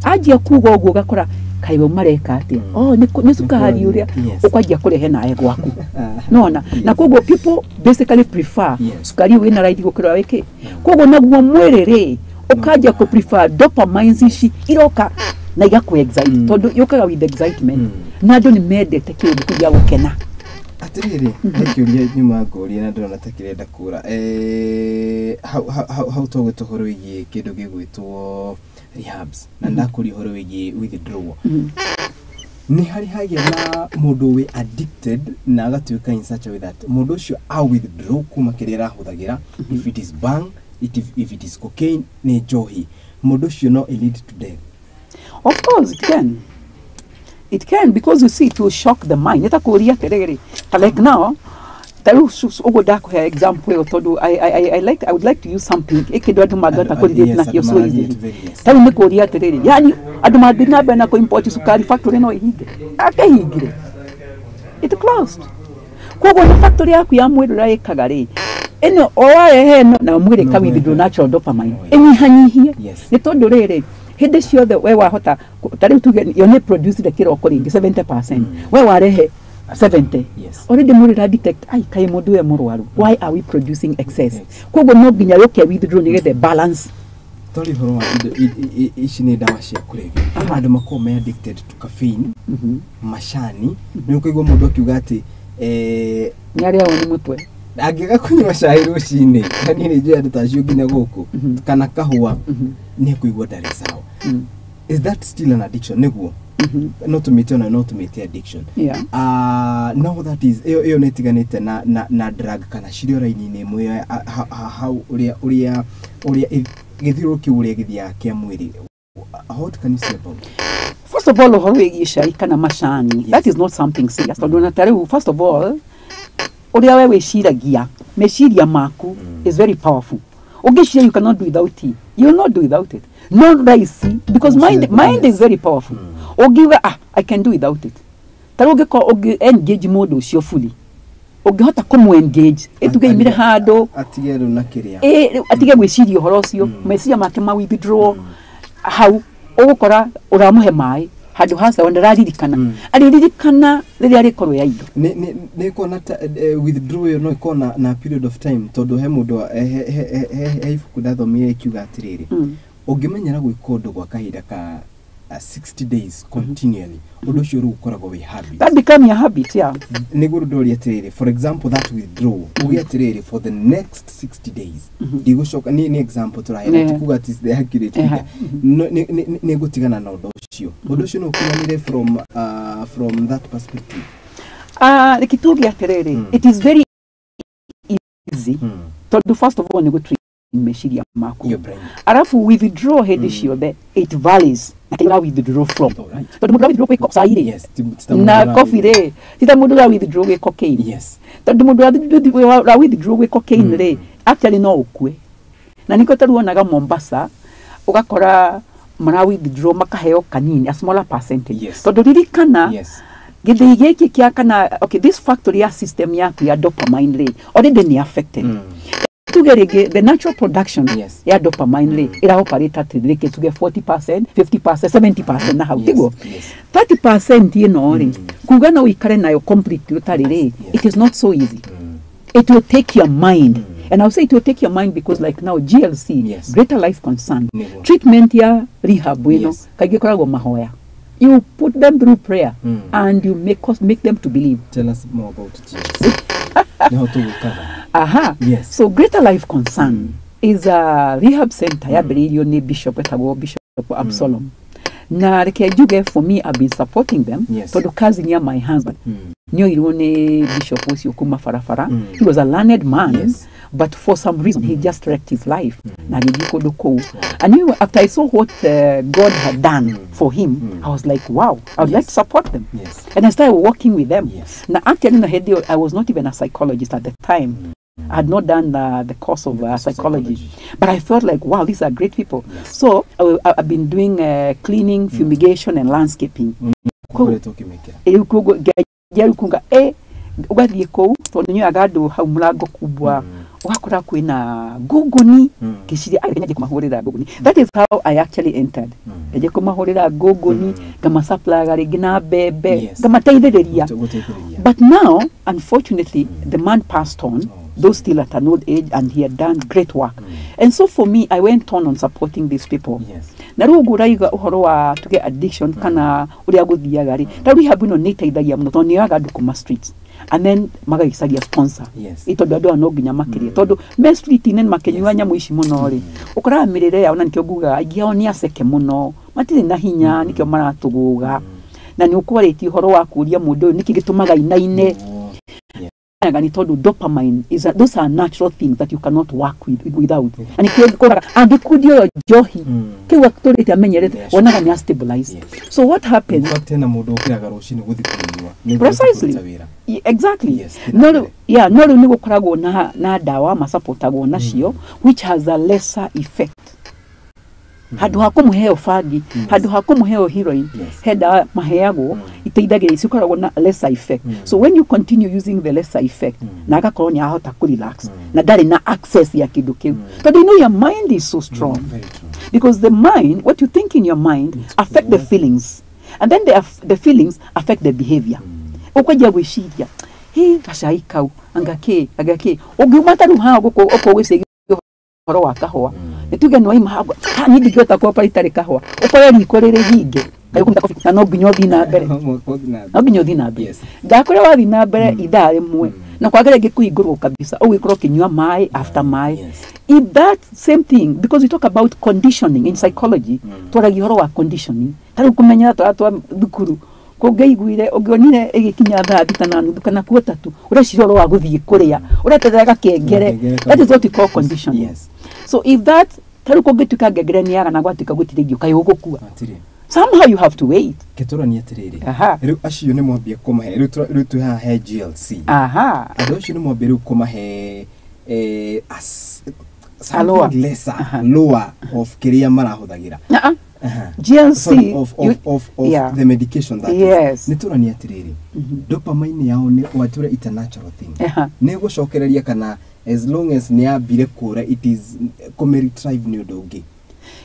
anjia kuga ũguo, ũgakora kaĩ we mareka atĩa? Oh, nĩ cukari ũrĩa Yes. ũkwanjia kũrehe nawe gwaku, nona na Yes. koguo people basically prefer Yes. cukari ũyũ wĩna raithi gũkĩra wĩkĩ. Koguo naguo mwĩrĩ rĩ, ũkanjia kũ prefer dopamines ici iroka na igakũ excite, tondũ yũkaga with excitement, na andũ nĩ mendete kĩũndũ kĩu gĩa gũkena. Atirĩrĩ, he kĩũria nyuma ngũria na ndĩrona ta kĩrenda kũra. Hau hau twagwĩta ũhoro wĩgiĩ kĩndũ gĩgwĩtwo rehabs, na ndakũria ũhoro wĩgiĩ withdrawal. Nĩ harĩ hagĩa na mũndũ wĩ addicted na agatuĩka in such a way that mũndũ ũcio a withdraw kuma kĩrĩa arahũthagĩra, if it is bang, if it is cocaine, nĩ njohi, mũndũ ũcio no ĩ lead to death? Of course it can. It can, because you see, it will shock the mind. Nĩ ta kũũria atĩrĩrĩ, ta like now, ta rĩu ũguo ndakũhe example ĩyo, tondũ I would like to use something ĩkĩndũ andũ mangĩhota kũ relate nakĩo andũ so mararelate easily. very, yes. Ta rĩu nĩ kũũria atĩrĩrĩ, yani andũ mangĩthiĩ na mbere na kũ-import cukari, factory no ĩhinge? Akĩhingire, it closed. Koguo na factory yaku ya mwĩrĩ ũrĩa ĩkaga rĩ, ĩno o warehe ĩno na mwĩrĩ No ka withdraw mwĩrĩ. natural dopamine, Oh, yeah. ĩnyihanyihie. Yes. Nĩ tondũ rĩrĩ, hĩndĩ ciothe we wahota ta rĩu tuge yo nĩ produced kĩroko rĩngĩ 70%, we warehe 70, Yes. already mwĩrĩ ra detect, ai, kaĩ mũndũ ũyũ e mũrwaru, why are we producing excess? Yes. Koguo no nginya yũke withdraw nĩgetha balance. Tori ũhoro wa indo ici nĩ ndawa cia kũrebia, hena andũ makoragwo me addicted to caffeine, macani. Nĩ ũkũigua mũndũ akiuga atĩ Nĩ arĩagwo nĩ mũtwe. Angĩaga kũnyua cai rũcinĩ, na niĩ nĩ njũĩ andũ ta acio nginya gũkũ, kana kahũa, nĩ ekũigua ndarĩ sawa. Is that still an addiction? Nĩguo no tũmĩte, ona no tũmĩte addiction? Yeah. No that is ĩyo nĩ ĩtiganĩte na drug, kana cirĩ o raini-inĩ ĩmwe hau ũrĩa gĩthiũrũrũkio kĩu ũrĩa gĩthiaga kĩa mwĩrĩ? What can you say about it? First of all, ũhoro wĩgiĩ cai kana macani, Yes. that is not something serious, tondũ ona ta rĩu, first of all, ũrĩa we wĩciragia, meciria maku is very powerful. Ũngĩciria you cannot do without tea, you will not do without it. No raici, because mind is very powerful. Ũngiuga, "Ah, I can do without it," ta rĩu ũngĩkorwo ũngĩ engage mũndũ ũcio fully, ũngĩhota kũmũ engage, ĩtuge imire handũ, atige rĩu na kĩrĩa. Ĩ rĩu atige gwĩciria ũhoro ũcio, meciria make ma withdraw hau, ũgũkora ũramũhe maĩ handũ ha sawa, ndararirikana, arĩririkana rĩrĩa arĩkorwo ya indo. Nĩ ĩkorwo na withdraw ĩyo no ĩkorwo na period of time, tondũ he mũndũ he ibuku ndathomire ikiuga atĩrĩrĩ, ũngĩmenyera gwĩka ũndũ gwa kahinda ka 60 days continually, ũndũ ũcio rĩu ũkoragwo wĩ habit. That become your habit, yeah. Nĩguo rĩu ndoria atĩrĩrĩ, for example, that withdraw, uge atĩrĩrĩ, for the next 60 days ndigũcoka, nĩ example tũraheana, ti kuga atĩ is the accurate figure. No, nĩ ngũtigana na ũndũ ũcio, ũndũ ũcio no ũkinyanĩre from that perspective? Reke tuge atĩrĩrĩ, it is very easy, tondũ first of all nĩ gũtrain meciria maku. Your brain. Arafu withdraw hĩndĩ ciothe it varies na kĩrĩa withdraw from, tondũ mũndũ withdraw gwĩ cai rĩ, Yes, ti ta mũndũ na coffee rĩ, ti ta mũndũ ũra withdraw gwĩ cocaine. Tondũ mũndũ ũra withdraw gwĩ cocaine rĩ, actually no ũkue. Na nĩkĩo tarĩu wonaga Mombasa ũgakora mara withdraw makaheo kanini, a smaller percentage, tondũ ririkana, gĩthĩi gĩkĩ kĩa kana, okay, this factory ya system yaku ya dopamine rĩ, already nĩ affected. Tuge rĩngĩ the natural production ya dopamine rĩ ĩra operate at rĩngĩ tuge 40%, 50%, 70% na hau, tiguo? 30% ĩno rĩ, kuga no ũikare nayo completely ũtarĩ rĩ, it is not so easy. It will take your mind. And I'll say it will take your mind because like now GLC, Greater Life Concern, treatment ya rehab ĩno kaingĩ ĩkoragwo mahoya. You put them through prayer and you make them to believe. Tell us more about GLC. Nĩho tũgũkaga. Aha. So Greater Life Concern is a rehab center yambĩrĩirio nĩ bishop etagwo Bishop Absalom. Na reke njuge, for me, I've been supporting them tondũ cousin ya my husband nĩoirwo nĩ bishop ũcio kuma barabara. He was a learned man, but for some reason he just wrecked his life na agĩthiĩ kũndũ kũu. And you know, after I saw what God had done for him, I was like, wow, I would like to support them. And I started working with them. Na actually na hĩndĩ ĩyo, I was not even a psychologist at the time. I had not done the course of psychology. But I felt like, wow, these are great people. So I've been doing cleaning, fumigation, and landscaping. Ũkoretwo ũkĩmĩkĩra. Rĩu koguo ngĩanjia rĩu kuga ũgathiĩ kũu tondũ nĩoyaga andũ hau mũrango kubwa, ũgakora kwĩna ngũngũni, ngĩciria "Ai, nyanjie kũmahũrĩra ngũngũni." That is how I actually entered. Nyanjie kũmahũrĩra ngũngũni, ngamacaplaga rĩngĩ na mbembe, ngamateithĩrĩria. Gũteithĩrĩria. But now, unfortunately, the man passed on, though still at an old age, and he had done great work. And so for me, I went on supporting these people. Na rĩu ũguo ũraiga ũhoro wa tuge addiction kana ũrĩa gũthiaga rĩ, ta rehab ĩno nĩ ĩteithagia mũno tondũ nĩ yoyaga andũ kuma streets and then magagĩcaria sponsor. Ĩ tondũ andũ aya no nginya makĩrie, tondũ me street-inĩ makĩnyua nyamũ ici mũno rĩ, ũkoraga mĩrĩre yao, na nĩkĩo ngugaga aingĩ ao nĩ aceke mũno, matirĩ na hinya, nĩkĩo maratũgũga. Na nĩ ũkwarĩtie ũhoro wa kũria mũndũ ũyũ nĩkĩ gĩtũmaga inaine, nĩ tondũ dopamine is those are natural things that you cannot work with without. Na nĩkĩo ũkoraga angĩkundia ũyũ njohi kĩu atũrĩte amenyerete, wonaga nĩ stabilize. So what happens, In fact, hena mũndũ ũkĩraga rũcinĩ gũthiĩ kũnyua nĩguo Precisely. kũruta wĩra. Exactly. No No rĩu rĩu, yeah, no rĩu nĩ gũkoragwo na ndawa masupportagwo nacio which has a lesser effect. Handũ ha kũmũheo bangi, handũ ha kũmũheo heroin, he ndawa maheagwo iteithagĩrĩria, cikoragwo na lesser effect. So when you continue using the lesser effect, na agakorwo nĩ ahota kũrelax na ndarĩ na access ya kĩndũ kĩu, tondũ you know your mind is so strong. Very true. Because the mind, what you think in your mind It's affect the true. feelings, and then the feelings affect the behavior. Ukwanjia gwĩciria hi gacai kau anga kĩ anga kĩ, ũngiuma ta rĩu haha gũkũ ũkorwo gwĩciria ũhoro wa kahũa, nĩ tuge nĩ waima hau, ha niĩ ndingĩhota kuopa itarĩ kahũa, ũkore riko rĩrĩ hinge kaĩ ũkũruta coffee, na no nginya ũthiĩ na mbere. Ũthiĩ na mbere. No nginya ũthiĩ na mbere. Ngakwĩra wathiĩ na mbere ithaa rĩmwe na kwagĩra rĩngĩ kũhingũrwo kabisa, ũgĩkorwo ũkĩnyua maĩ after maĩ. If that same thing, because we talk about conditioning in psychology, twaragia ũhoro wa conditioning, ta rĩu kũmenyera twana twa thukuru, kũngĩaiguire ũngĩonire ĩgĩkinya 6:30 kana 2:45, ũreciria ũhoro wa gũthiĩ kũrĩa, ũreterera gakengere. Gakengere. That is what we call conditioning. So if that, ta rĩu kũngĩtuĩka ngengere nĩ yaga na gwatuĩka gũtirĩ irio, kaĩ ũgũkua? Hatirĩ. Somehow you have to wait. Kĩtũranie atĩrĩrĩ, rĩu acio nĩ mwambia kũmahe rĩu rĩu twĩ haha he GLC, andũ acio nĩ mwambia rĩu kũmahe Aloa. something lesser, lower of kĩrĩa marahũthagĩra. GLC Sorry, of the medication that is. Nĩ tũranie atĩrĩrĩ, dopamine yao nĩ watũre, it's a natural thing, nĩ gũcokereria kana as long as nĩ yambire kũra, it is kũmĩ-retrieve nĩ ũndũ ũngĩ?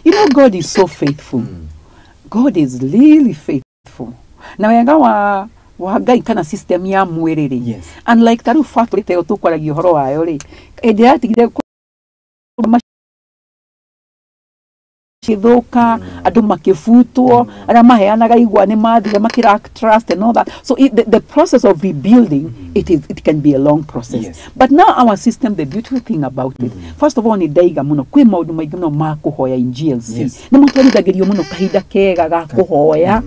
You know, God is so faithful. God is really faithful. Na wega wa Ngai kana system ya mwĩrĩ rĩ, unlike ta rĩu factory ta ĩyo tũkwaragia ũhoro wayo rĩ, hĩndĩ yatigire makĩthũka, andũ makĩbutwo, arĩa maheanaga igwa nĩ mathire makĩlack trust and all that. So the process of rebuilding, it can be a long process. But now our system, the beautiful thing about it, first of all, nĩ ndaiga mũno kwĩ maũndũ maingĩ mũno ma kũhoya in GLC. Nĩ matwarithagĩrio mũno kahinda kega ga kũhoya.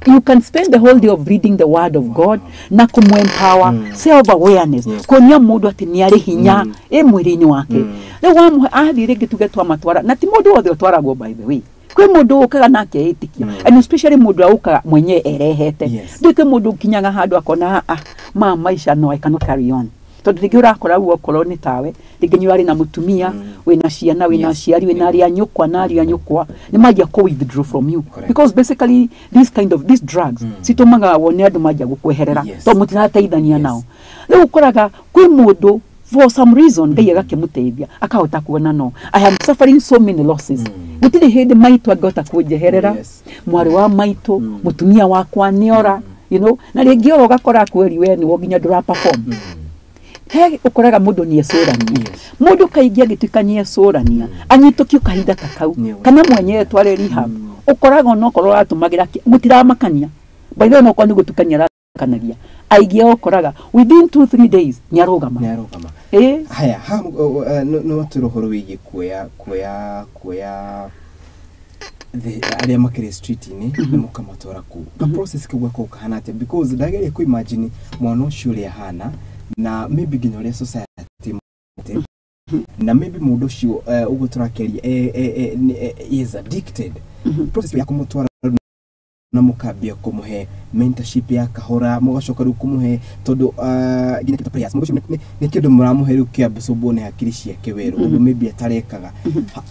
You can spend the whole day of reading the word of God na kũmũ-empower, self awareness, kuonia mũndũ atĩ nĩ arĩ hinya ĩ mwĩrĩ-inĩ wake. Rĩu wamũhe athiĩ rĩngĩ, tuge twamatwara, na ti mũndũ wothe ũtwaragwo, by the way, kwĩ mũndũ ũkaga na akeĩtĩkia, and especially mũndũ ũrĩa ũkaga mwenyewe erehete. Ndũĩ kwĩ mũndũ ũkinyaga handũ akona, ah, ma maica no, I cannot carry on, tondũ rĩngĩ ũrakora rĩu okorwo nĩ tawe, rĩngĩ nĩ ũrarĩ na mũtumia, wĩna ciana, wĩna aciari, wĩna arĩa nyũkwa na arĩa nyũkwa, nĩ manjia kũ withdraw from you. Because basically this kind of these drugs citũmaga wone andũ manjia gũkweherera, tondũ mũtirateithania nao. Rĩu ũkoraga kwĩ mũndũ For some reason Ngai agakĩmũteithia akahota kuona no I am suffering so many losses, gũtirĩ hĩndĩ maitũ angĩhota kũnjeherera, mwarĩ wa maitũ, mũtumia wakwa nĩora, you know, na rĩngĩ oro ũgakora kweri we nĩwe nginya ndũra perform. He ũkoraga mũndũ nĩ ecũrania. Mũndũ kaingĩ angĩtuĩka nĩ ecũrania, anyitũkio kahinda ta kau, kana mwenyewe tware rehab, ũkoraga onokorwo ũratũmagĩra gũtiramakania. By the way, onokorwo nĩ gũtukania aratukanagia, aingĩ ũkoraga within 2-3 days nĩ arũgama. Nĩ arũgama. Haya, ha no twĩre ũhoro wĩgiĩ kuoya arĩa makĩrĩ street-inĩ na mũkamatwara kũu. Ka process kau gakoragwo kahana atĩa? Because ndageria kũ imagine mwana ũcio ũrĩa ahana na maybe nginya ũrĩa society na maybe mũndũ ũcio ũguo tũrakĩaria is addicted. Process ya kũmũtwara na mũkambia kũmũhe mentorship ya kahora, mũgacoka rĩu kũmũhe tondũ nginya kĩndũ prayers, mũndũ ũcio nĩ kĩndũ mũramũhe rĩu kĩabsorbwo nĩ hakiri ciake werũ, ũndũ maybe atarekaga.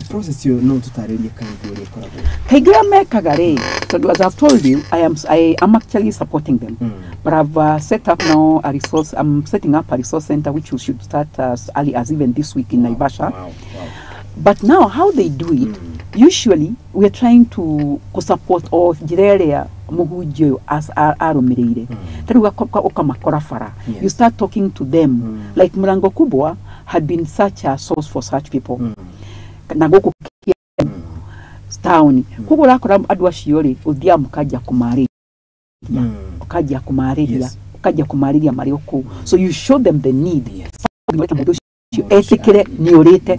Process ĩyo no tũtarĩrie kaingĩ ũrĩa ĩkoragwo. Kaingĩ ũrĩa mekaga rĩ, tondũ as I've told you, I am actually supporting them. But I've set up now a resource, I'm setting up a resource center which we should start as early as even this week in Naivasha. But now how they do it, usually we are trying to support o njĩra ĩrĩa mũhunjia ũyũ arũmĩrĩire. Ta rĩu ũkamakora bara. You start talking to them. Like Mlango Kubwa had been such a source for such people. Na gũkũ town. Koguo ũrakora andũ acio rĩ, ũthiaga mũkanjia kũmarĩria. Ũkanjia kũmarĩria. Ũkanjia kũmarĩria marĩ o kũu. So you show them the need. Mũndũ ũcio etĩkĩre nĩ ũrĩte.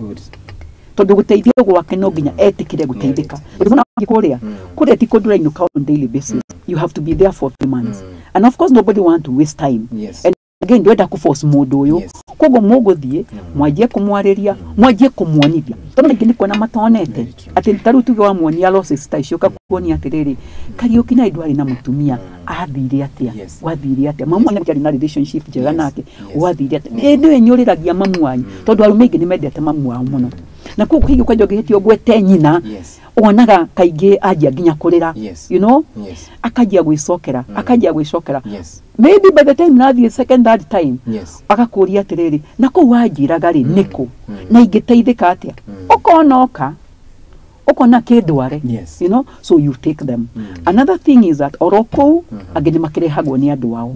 Tondũ gũteithio gwake no nginya etĩkĩre gũteithĩka. Tondũ mwana kũrĩa kũrĩa ti kũndũ ũrainũka on daily basis. You have to be there for 3 months. And of course nobody want to waste time. And again ndwenda kũ force mũndũ ũyũ. Koguo mũgũthiĩ mwanjie kũmwarĩria, mwanjie kũmuonithia. Tondũ aingĩ nĩ kuona matonete atĩ ta rĩu tuge wamuonia losses ta icio, ũkakuonia atĩrĩrĩ, Kariũki na ndwarĩ na mũtumia, athire atĩa, wathire atĩa, mamu wanyu arĩ na relationship njega nake, wathire atĩa. Nĩwe nyũrĩragia mamu wanyu, tondũ arũme aingĩ nĩ mendete mamu wao mũno. Na koguo kaingĩ kwanja ũngĩhĩtia ũgwete nyina, wonaga kaingĩ anjia nginya kũrĩra, you know, akanjia gwĩcokera, akanjia gwĩcokera. Maybe by the time nathiĩ second third time, agakũria atĩrĩrĩ, na kũu wanjĩraga rĩ nĩkũ, na ingĩteithĩka atĩa? Ũkona oka, ũkona kĩndware, you know, so you take them. Another thing is that oro kũu angĩ nĩ makĩrehagwo nĩ andũ ao.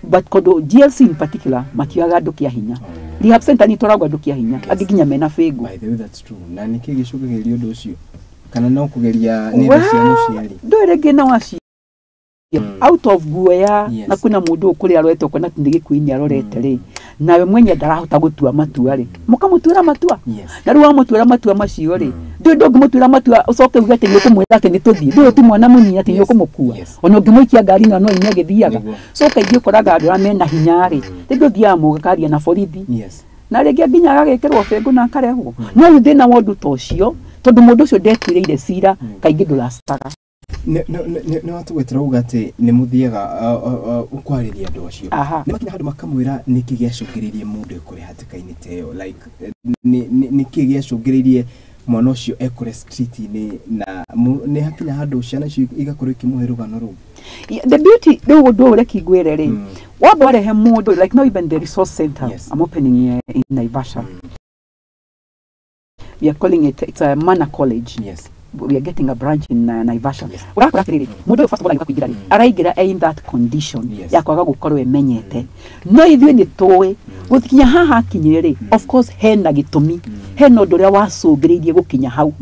But kondo GLC in particular matioyaga andũ kĩa hinya. Rehab center nĩ itwaragwo andũ kĩa hinya, angĩ nginya mena bĩngũ. By the way, that's true. Na nĩkĩ gĩcũngagĩrĩria ũndũ ũcio? Kana no kũgeria nĩ thũ cia mũciari? Ndũĩ rĩngĩ no acio out of guoya, na kwĩna mũndũ ũkũrĩa arorete ũkona atĩ nĩ gĩkuũ-inĩ arorete rĩ, nawe mwenye ndarahota gũtua matua rĩ, mũkamũtuĩra matua. Na rĩu wamũtuĩra matua macio rĩ, ndũĩ ndũngĩmũtuĩra matua ũcoke uge atĩ nĩ ũkũmwĩra atĩ nĩ tũthiĩ, ndũĩ ti mwana mũnini atĩ nĩ ũkũmũkua, ona ũngĩmũikia ngari na no ime agĩthiaga. So kaingĩ ũkoraga andũ arĩa mena hinya rĩ, rĩngĩ ũthiaga mũgakaria na borithi, na rĩngĩ nginya agagĩkĩrwo bĩngũ na akarehwo. No rĩu thĩna wa ũndũ ta ũcio, tondũ mũndũ ũcio ndetuĩrĩire cira, kaingĩ ndũrastaga. Nĩ watũgwetera uga atĩ nĩ mũthiaga kwarĩria andũ acio. Nĩ makinya handũ makamwĩra nĩkĩ gĩacũngĩrĩirie mũndũ ekore hatĩka-inĩ ta ĩyo, like nĩkĩ gĩacũngĩrĩirie mwana ũcio ekore street-inĩ, na nĩ hakinya handũ ciana icio igakorwo ikĩmũhe rũgano rũu. The beauty rĩu ũndũ ũyũ reke ngwĩre rĩ, wamba warehe mũndũ like now even the resource center I'm opening in Naivasha. We are calling it, it's a Manor College. We are getting a branch in Naivasha. Ũrakora atĩrĩrĩ, mũndũ ũyũ first of all agĩũka kũingĩra rĩ, araingĩra in that condition ya kwaga gũkorwo emenyete. No ithuĩ nĩ tũĩ gũkinya haha akinyire rĩ, of course hena gĩtũmi, hena ũndũ ũrĩa wacũngĩrĩirie gũkinya hau.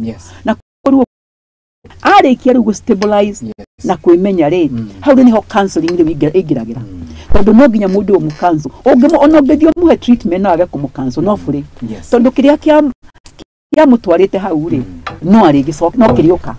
Na koguo arĩkia rĩu gũ stabilize na kwĩmenya rĩ, hau rĩ nĩho counseling rĩu ĩingĩragĩra. Tondũ no nginya mũndũ ũyũ mũcancel. Ona ũngĩthiĩ ũmũhe treatment no age kũmũcancel, no bũrĩ. Tondũ kĩrĩa kĩamũtwarĩte hau rĩ, no arĩgĩcoka, no kĩrĩũka.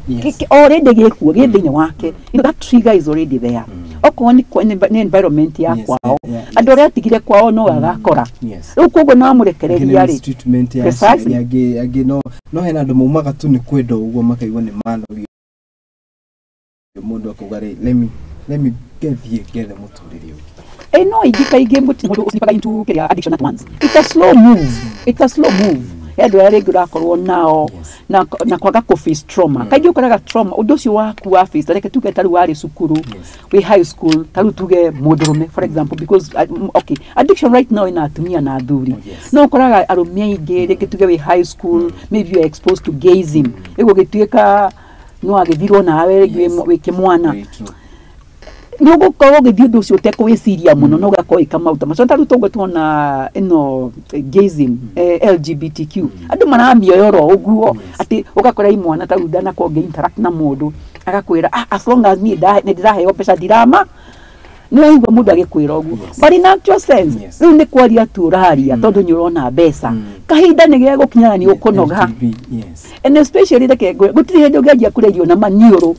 Already gĩkuo, gĩ thĩinĩ wake. You know, that trigger is already there. Okorwo nĩ environment ya kwao, andũ arĩa atigire kwao no agakora. Rĩu koguo no amũrekereria rĩ. Treatment ya aciari angĩ no hena andũ maumaga tu nĩ kwenda ũguo makaigua nĩ manogio. Mũndũ akauga rĩ, let me gethiĩ ngethe mũtũrĩre ũngĩ. No ingĩ kaingĩ mũndũ ũslipaga into kĩrĩa addiction at once. It's a slow move. It's a slow move. He andũ arĩa rĩngĩ ũrakorwo nao na kwaga kũ face trauma. Kaingĩ ũkoraga trauma ũndũ ũcio waku wa face, reke tuge ta rĩu warĩ cukuru, wĩ high school, ta rĩu tuge mũndũrũme, for example, because okay, addiction right now ina atumia na athuri. No ũkoraga arũme aingĩ, rĩngĩ tuge wĩ high school, maybe you are exposed to gayism, ĩgũgĩtuĩka no agĩthirwo nawe rĩngĩ wĩ kĩmwana, nĩ ũgũkorwo ũgĩthiĩ ũndũ ũcio ũtekũwĩciria mũno, no ũgakorwo ĩka maũndũ macio. Ta rĩu toguo tuona ĩno gayism, LGBTQ, andũ maramĩoya oro ũguo, atĩ ũgakora imwana ta rĩu ndanakorwo ngĩ-interact na mũndũ agakwĩra, "Ah, as long as niĩ nĩ ndĩraheo mbeca, ndirama." Nĩ waigua mũndũ agĩkwĩra ũguo? But in actual sense, rĩu nĩ kwaria tu ũraria tondũ nĩ ũrona mbeca. Kahinda nĩ gegũkinya na nĩ ũkũnoga. LGB, yes. And especially, reke ngwĩre, gũtirĩ hĩndĩ ũngĩanjia kũrĩa irio na maniũrũ,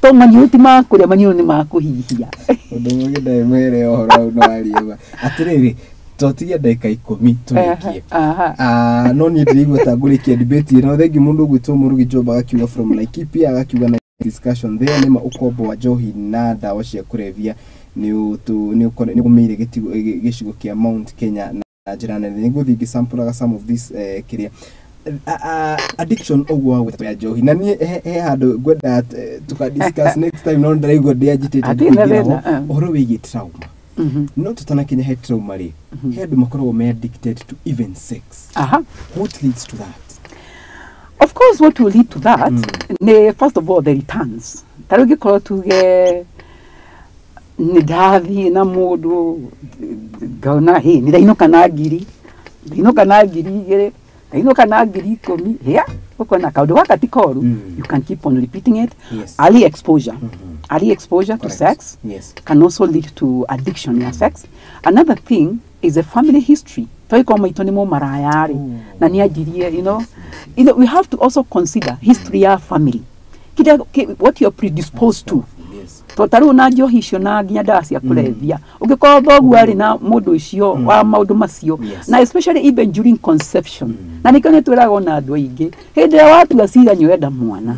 tondũ maniũrũ ti ma kũrĩa, maniũrũ nĩ ma kũhihia. Ũndũ ũngĩ ndarĩ mwĩre ũhoro ũyũ no arie ma atĩrĩrĩ, totigia ndagĩka 10 tũrĩkie. Ah, no niĩ ndĩraigua ta ngũrĩkia debate ĩno. Thengi mũndũ ũgwĩtwo Mũrugi Job agakiuga from Laikipia, agakiuga na discussion there, nĩma ũkombo wa njohi na ndawa cia kũrebia nĩ ũgũmĩire gĩcigo kĩa Mount Kenya na njĩra nene. Nĩ ngũthiĩ ngĩsampũraga some of this, kĩrĩa addiction ũguo wa gwĩta ya njohi, na niĩ he handũ ngwenda tuka discuss next time, no ndĩraigua ndĩanjitĩte Hatirĩ na kũingĩra ho. thĩna, eh. Ũhoro wĩgiĩ trauma, no tũtanakinya he trauma rĩ, he andũ makoragwo me addicted to even sex. What leads to that? Of course, what will lead to that nĩ first of all the returns. Ta rĩu ngĩkorwo tuge nĩ ndathiĩ na mũndũ, ngona hĩ nĩ ndainũka na ngiri, ndainũka na 2,000, ndainũka na 10,000, hĩa ũkona kaũndũ gaka ti koru. You can keep on repeating it. Early exposure, early exposure to sex can also lead to addiction ya sex. Another thing is a family history. Toiko maitũ nĩ mũmaraya rĩ, na nĩ anjirie, we have to also consider history ya family. Kĩrĩa what you are predisposed to. To ta rĩu na njohi icio na nginya ndawa cia kũrebia, ũngĩkorwo thoguo arĩ na mũndũ ũcio wa maũndũ macio, na especially even during conception. Na nĩkĩo nĩ twĩraga ona andũ aingĩ, hĩndĩ ĩrĩa watua cira nĩ ũrenda mwana,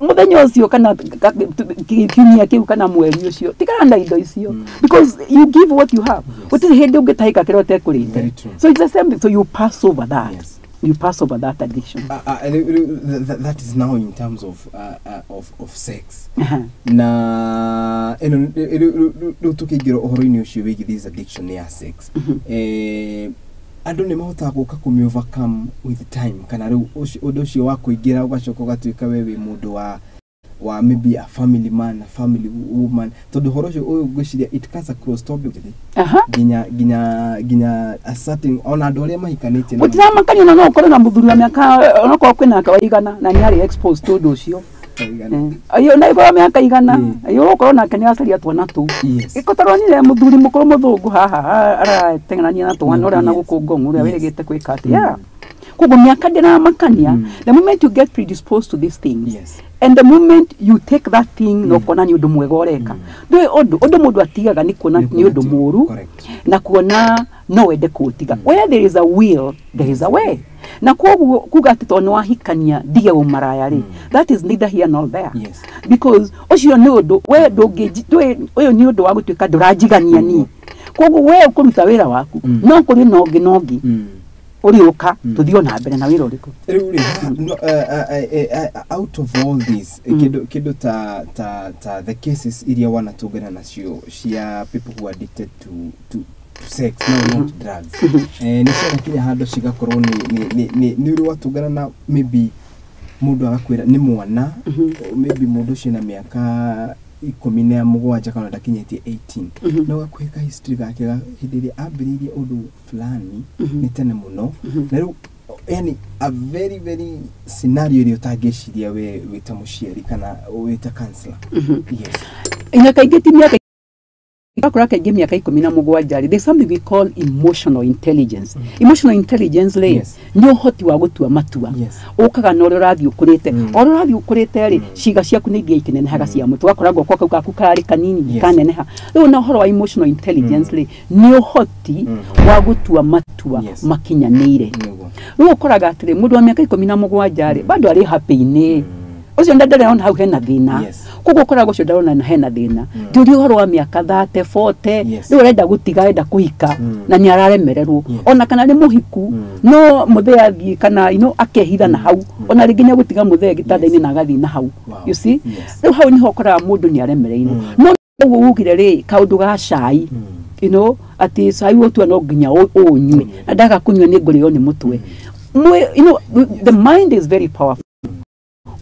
mũthenya ũcio kana kiumia kĩu kana mweri ũcio, tigana na indo icio, because you give what you have. Gũtirĩ hĩndĩ ũngĩtahĩka kĩrĩa ũtekũrĩte. Very true. So it's the same thing. So you pass over that. You pass over that addiction. That is now in terms of sex. Na ĩno rĩu tũkĩingĩra ũhoro-inĩ ũcio wĩgiĩ this addiction ya sex, andũ nĩ mahotaga gũka kũmĩ overcome with time, kana rĩu ũndũ ũcio wa kũingĩra ũgacoka ũgatuĩka we wĩ mũndũ wa maybe a family man, a family woman, tondũ ũhoro ũcio ũyũ ngwĩciria it cuts across topic nginya a certain, ona andũ arĩa mahikanĩtie na Gũtiramakania, na no ũkorwo na mũthuri wa mĩaka, onokorwo kwĩna aka wa igana, na nĩ arĩ exposed to ũndũ ũcio. Igana. Ayo, na ĩkorwo mĩaka 100, ayo ũkorwo nake nĩ acaria twana tũu. Ĩkotarwo mũthuri mũkũrũ mũthũngũ haha arateng'erania na twana ũrĩa na gũkũ ngong'o ũrĩa wĩrĩgĩte kwĩka atĩ yeah. Koguo mĩaka ndĩramakania. The moment you get predisposed to these things and the moment you take that thing na ũkona nĩ ũndũ mwega ũreka, ndũĩ ũndũ mũndũ atigaga nĩ kuona nĩ ũndũ mũũru na kuona no wende kũũtiga. Where there is a will, there is a way. Na koguo kuga atĩ tondũ nĩ wahikania ndige ũmaraya rĩ, that is neither here nor there, because ũcio nĩ ũndũ we ndũngĩ ũyũ nĩ ũndũ wa gũtuĩka ndũranjigania niĩ. Koguo we ũkũruta wĩra waku, no kũrĩ na ũngĩ na ũngĩ ũrĩũka tũthiĩ o na mbere na wĩra ũrĩkũ. Rĩu rĩ, no, out of all this, kĩndũ ta the cases iria wanatũngana nacio cia people who are addicted to sex, no not drugs, nĩ ciagakinya handũ cigakorwo nĩ ũrĩ watũngana na maybe mũndũ agakwĩra nĩ mwana, maybe mũndũ ũcio na mĩaka 17 kana ndakinyĩtie 18, na ũgakuhe ka history gake ga hĩndĩ ĩrĩa ambĩrĩirie ũndũ fulani nĩ tene mũno, na rĩu yani a very very scenario ĩrĩa ũtangĩciria we wĩ ta mũciari kana wĩ ta counselor. Yes. Na kaingĩ ti mĩaka, ũgakora kaingĩ mĩaka 17 rĩ, there's something we call emotional intelligence. Emotional intelligence rĩ, nĩ ũhoti wa gũtua matua. Ũkaga na ũrĩa ũrathiĩ ũkũrĩte. O ũrĩa ũrathiĩ ũkũrĩte rĩ, ciĩga ciaku nĩ ithiaga ikĩnenehaga cia mũtwe, ũgakora guoko kau gaku karĩ kanini, kaneneha. Rĩu na ũhoro wa emotional intelligence rĩ, nĩ ũhoti wa gũtua matua makinyanĩire. Rĩu ũkoraga atĩrĩ, mũndũ wa mĩaka 17 rĩ, bado arĩ happy-inĩ ũcio, ndarona hau hena thĩna. Koguo ũkoraga ũcio ndarona na hena thĩna. Ndũri ũhoro wa mĩaka 30 40, Yes. rĩu arenda gũtiga, arenda kũhika na nĩ araremererwo. Yes. Ona kana nĩ mũhiku, no mũthee athiĩ kana akehitha na hau, ona rĩngĩ nĩ egũtiga mũthee gĩtanda-inĩ na agathiĩ na hau. Wow. You see? Yes. Rĩu hau nĩho ũkoraga mũndũ nĩ aremereirwo. No ũguo ugire rĩ, kaũndũ ga cai, atĩ cai ũtua no nginya ũnyue, na ndaga kũnyua nĩ ngũrĩo nĩ mũtwe. The mind is very powerful.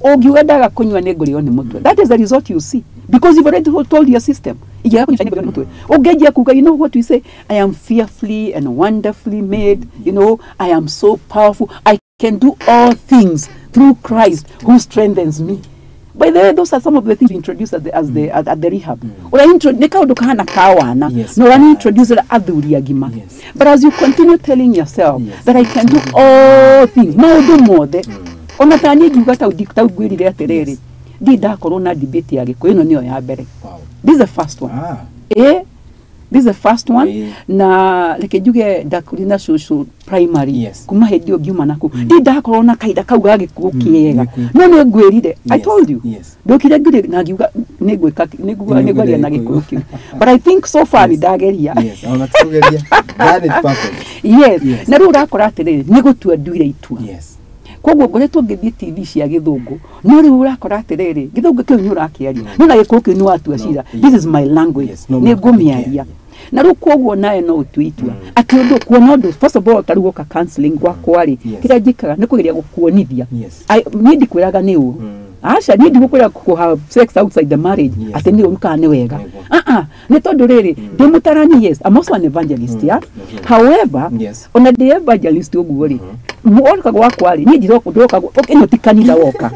Ũngiuga ndaga kũnyua nĩ ngũrĩo nĩ mũtwe, that is the result you see, because you've already told your system ingĩaga kũnyua cai nĩ ngũrĩo nĩ mũtwe. Ũngĩanjia kuga, you know what we say, I am fearfully and wonderfully made, I am so powerful, I can do all things through Christ who strengthens me. By the way, those are some of the things we introduce at the rehab. Nĩ kaũndũ kahana ka wana, Yes. no ũra introduce athuri agima. Yes. But as you continue telling yourself Yes. that I can do all things, maũndũ mothe, ona ta niĩ ngiuga ta ngwĩrire atĩrĩrĩ, Yes. ndirĩ ndakorwo na debate ya Gĩkũyũ, ĩno nĩyo ya mbere. Wow. This is the first one. Ah. This is the first one. Na reke njuge ndakũrire na cũcũ primary. Yes. Kuma hĩndĩ ĩyo ngiuma naku ndirĩ ndakorwo na kahinda kau ga gĩkũyũ kĩega. Gĩkũyũ. No nĩ ngwĩrire, I Yes. told you. Yes. Ndokire ngire na ngiuga nĩ ngwĩka, nĩ ngwaria na Gĩkũyũ. Gĩkũyũ kĩu. But I think so far nĩ Yes. ndageria. Yes. Ona tũgeria. That is perfect. Yes. Yes. Na rĩu ũrakora atĩrĩrĩ, nĩ gũtua nduire itua. Yes. Koguo ngoretwo ngĩthiĩ TV cia gĩthũngũ, no rĩu ũrakora atĩrĩrĩ, gĩthũngũ kĩu nĩ ũrakĩaria, no na gĩkũyũ kĩu nĩ watua cira. No. This is my language. Yes. No nĩ mũhaka ngũmĩaria. ũkĩarie. Na rĩu koguo nawe no ũtue itua atĩ ũndũ kuona ũndũ, first of all, ta rĩu woka counseling gwakwa rĩ, Yes. kĩrĩa njĩkaga nĩ kũgeria gũkuonithia. Yes. Niĩ ndikwĩraga nĩ ũũ. Aca, niĩ ndigũkwĩra kũ have sex outside the marriage, Yes. atĩ nĩ ũru kana nĩ wega. Nĩguo. Nĩ tondũ rĩrĩ, ndĩ mũtarani, yes, I'm also an evangelist, yeah? However, Yes. ona ndĩ evangelist ũguo rĩ, woka gwakwa rĩ, niĩ ndiroka, ĩno ti kanitha woka.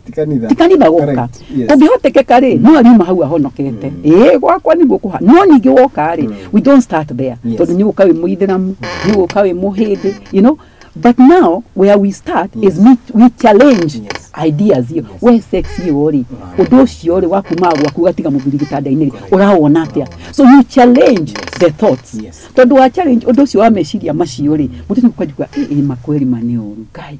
Ti kanitha. Ti kanitha woka. Correct. Yes. Ũngĩhotekeka rĩ, no ariuma hau ahonokete. Ĩĩ, gwakwa nĩguo kũha. No ningĩ woka rĩ, we don't start there. Yes. Tondũ nĩ ũgũka wĩ mũithĩramu, nĩ ũgũka wĩ mũhĩndĩ, But now where we start Yes. is we challenge Yes. ideas iyo. Yes. We sex iyo rĩ, ũndũ ũcio rĩ wa kumaga gwaku gatiga mũthuri gĩtanda-inĩ rĩ, ũrawona atĩa? So you challenge Yes. the thoughts. Yes. Tondũ wa challenge ũndũ ũcio wa meciria macio rĩ, mũndũ nĩ kwanjia ĩ makweri ma nĩ ũru Ngai.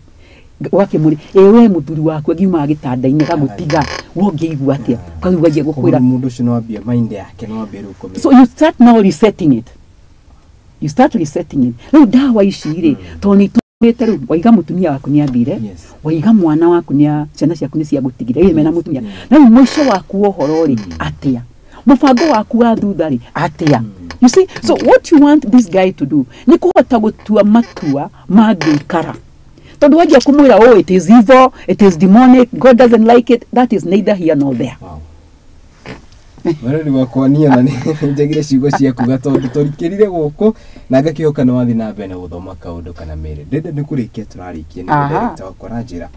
Ũgakĩmũria, ĩ we mũthuri waku angiumaga gĩtanda-inĩ agagũtiga, we ũngĩigua atĩa? Ũkaigua anjia gũkwĩra. Mũndũ ũcio no ambie mind yake, no ambie rĩu kũmenya. So you start now resetting it. You start resetting it. Rĩu ndawa ici rĩ, tondũ nĩ itũmĩte rĩu waiga mũtumia waku nĩ athire, Yes. waiga mwana waku nĩ ciana ciaku nĩ ciagũtigire, ĩ mena mũtumia. Na rĩu mũico waku wa ũhoro rĩ, atĩa? Mũbango waku wa thutha rĩ, atĩa? You see, so what you want this guy to do nĩ kũhota gũtua matua mangĩikara. Tondũ wanjia kũmwĩra, oh, it is evil, it is demonic, God doesn't like it, that is neither here nor there. Wow. Mwerori wakwa niĩ ona nĩ njagire ciugo cia kuga tondũ tũrikĩrire gũkũ na ngakĩhoka nĩ wathiĩ na mbere na gũthoma kaũndũ kana merĩ. Ndĩrenda nĩ kũrĩkia tũrarĩkia nĩ Aha. director wakwa aranjĩra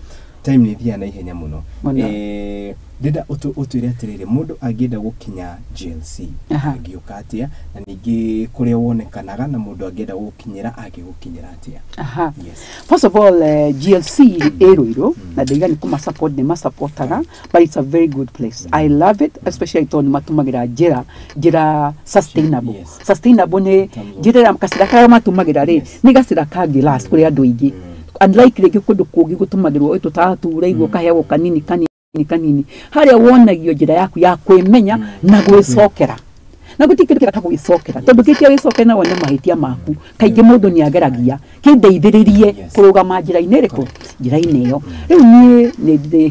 time nĩ ĩthiaga na ihenya mũno. Mũno. Ndĩrenda ũtwĩre atĩrĩrĩ, mũndũ angĩenda gũkinya GLC Aha. angĩũka atĩa, na ningĩ kũrĩa wonekanaga, na mũndũ angĩenda gũkinyĩra angĩgũkinyĩra atĩa? Aha. Yes. First of all, GLC ĩ Ruiru, na ndaiga nĩ kũma support nĩ masupportaga, but it's a very good place. I love it, especially tondũ nĩ matũmagĩra njĩra sustainable. Yes. Sustainable nĩ terms of- njĩra ĩrĩa gacĩra karĩa matũmagĩra rĩ, Yes. nĩ gacĩra kangĩ last kũrĩ andũ aingĩ. Unlike rĩngĩ kũndũ kũngĩ gũtũmagĩrwo ĩ tũtatura igua kaheagwo kanini kanini kanini. Harĩa wonagio njĩra yaku ya kwĩmenya na gwĩcokera. Na gũtirĩ kĩndũ kĩega ta gwĩcokera, tondũ kĩtia wĩcokere na wone mahĩtia maku, kaingĩ mũndũ nĩ ageragia kĩndeithĩrĩrie Yes. kũrũgama njĩra-inĩ ĩrĩkũ, njĩra-inĩ ĩyo. Rĩu niĩ nĩ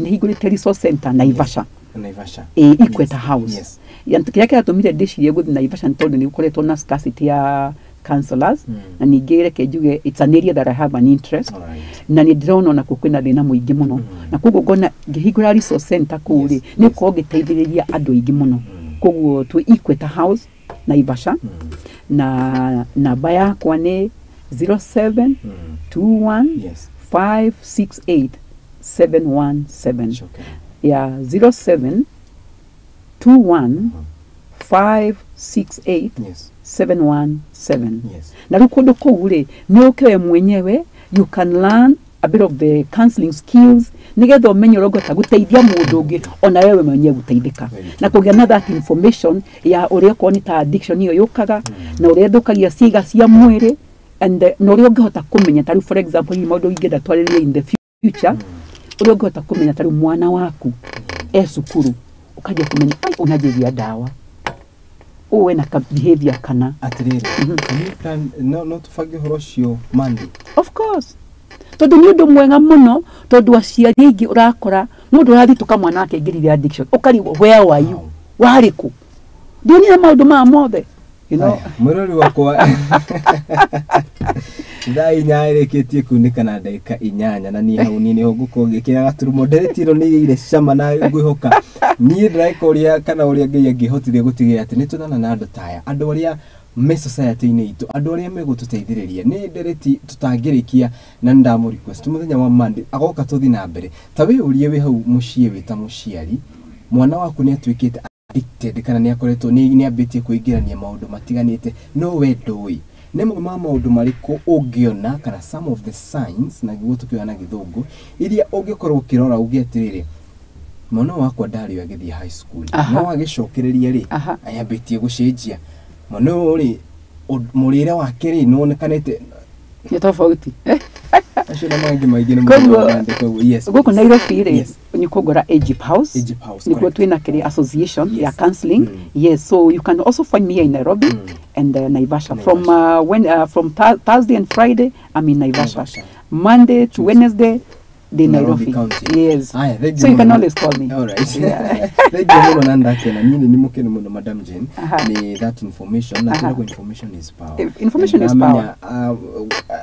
hingũrĩte resource center Naivasha. Naivasha. Ĩ Equator House. Yes. Kĩrĩa kĩratũmire ndĩcirie gũthiĩ Naivasha nĩ tondũ nĩ gũkoretwo na scarcity ya counselors, na ningĩ reke njuge it's an area that I have an interest. Alright. Na nĩ ndĩrona ona kuo kwĩna thĩna mũingĩ mũno, na koguo ngona ngĩhingũra resource center kũu rĩ, Yes, nĩ gũkorwo ngĩteithĩrĩria andũ aingĩ mũno. Koguo twĩ Equator House Naivasha, na namba yakwa nĩ 07 21 Yes. 568 717. Coka. Ya 07 21 568 Yes. 717. Yes. Na rĩu kũndũ kũu rĩ, nĩ ũke we mwenyewe, you can learn a bit of the counseling skills nĩgetha ũmenye ũrĩa ũngĩhota gũteithia mũndũ ũngĩ ona wewe mwenyewe gũteithĩka, na kũgĩa na that information ya ũrĩa okorwo nĩ ta addiction ĩyo yũkaga, na ũrĩa ĩthũkagia ciĩga cia mwĩrĩ, and na ũrĩa ũngĩhota kũmenya ta rĩu for example hihi maũndũ ingĩenda twarĩrĩrie in the future, ũrĩa ũngĩhota kũmenya ta rĩu mwana waku E cukuru ũkanjia kũmenya ai ũnanjĩria ndawa ũũ wena ka behavior kana. Atĩrĩrĩ, can you plan, no tũbange ũhoro ũcio Monday? Of course, tondũ nĩ ũndũ mwega mũno, tondũ aciari aingĩ ũrakora mũndũ ũrathitũka mwana wake aingĩrire addiction, ũkarigwo where were you, warĩ kũ, ndionire maũndũ maya mothe, you know. Aya, mwĩrori wakwa, thaa 8 ĩrĩkĩtie kunĩka na ndagĩka 8, na niĩ hau niĩ nĩho ngũkorwo ngĩkĩra gaturumo. Ndereti ĩno nĩ ĩgĩire cama, na ngwĩhoka niĩ ndĩreka ũrĩa kana ũrĩa Ngai angĩhotithia gũtigĩrĩra atĩ nĩ tũnana na andũ ta aya, andũ arĩa me society-inĩ itũ, andũ arĩa megũtũteithĩrĩria. Nĩ ndereti tũtangĩrĩkia, na nĩ ndamũ request mũthenya wa Monday agoka tũthi na mbere. Ta wĩyũrie wĩ hau mũciĩ, wĩ ta mũciari, mwana waku nĩ atuĩkĩte addicted kana nĩ akoretwo nĩ ambĩtie kwĩingĩrania maũndũ matiganĩte, no we ndũĩ nĩ mamwe ma maũndũ marĩkũ ũngĩona kana some of the signs, na nĩguo tũkĩoya na gĩthũngũ, iria ũngĩkorwo ũkĩrora uge atĩrĩrĩ, mwana wakwa ndarĩ agĩthiĩ high school, no agĩcokereria rĩ, ayambĩtie gũcenjia, mwana ũyũ rĩ, mũrĩre wake rĩ, nĩwonekanĩte nĩ tofauti. Acio na mangĩ maingĩ nĩ Koguo- mũndũ. Yes. Gũkũ Nairobi rĩ, nĩ kũngora Agip House. Egypt House. Nikuo Correct. twina kiri association ya counseling. Yes, so you can also find me here in Nairobi and Naivasha. From when from Thursday and Friday I'm in Naivasha. Naivasha. Monday to Wednesday the Nairobi Nairobi. County. Yes. Aya, thank you So you can mũno. always call me. All right. Yeah. Thank you mũno, na ndakena niĩ nĩ mũkenu mũno, Madam Jane, nĩ that information, na twĩragwo information is power. Information is Ndamenya,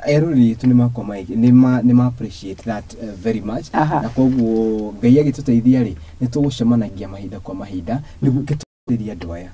eroreri itũ nĩ makwa maingĩ nĩ ma appreciate that very much. Na koguo Ngai agĩtũteithia rĩ, nĩ tũgũcemanagia mahinda kwa mahinda nĩguo tũarĩrie andũ aya.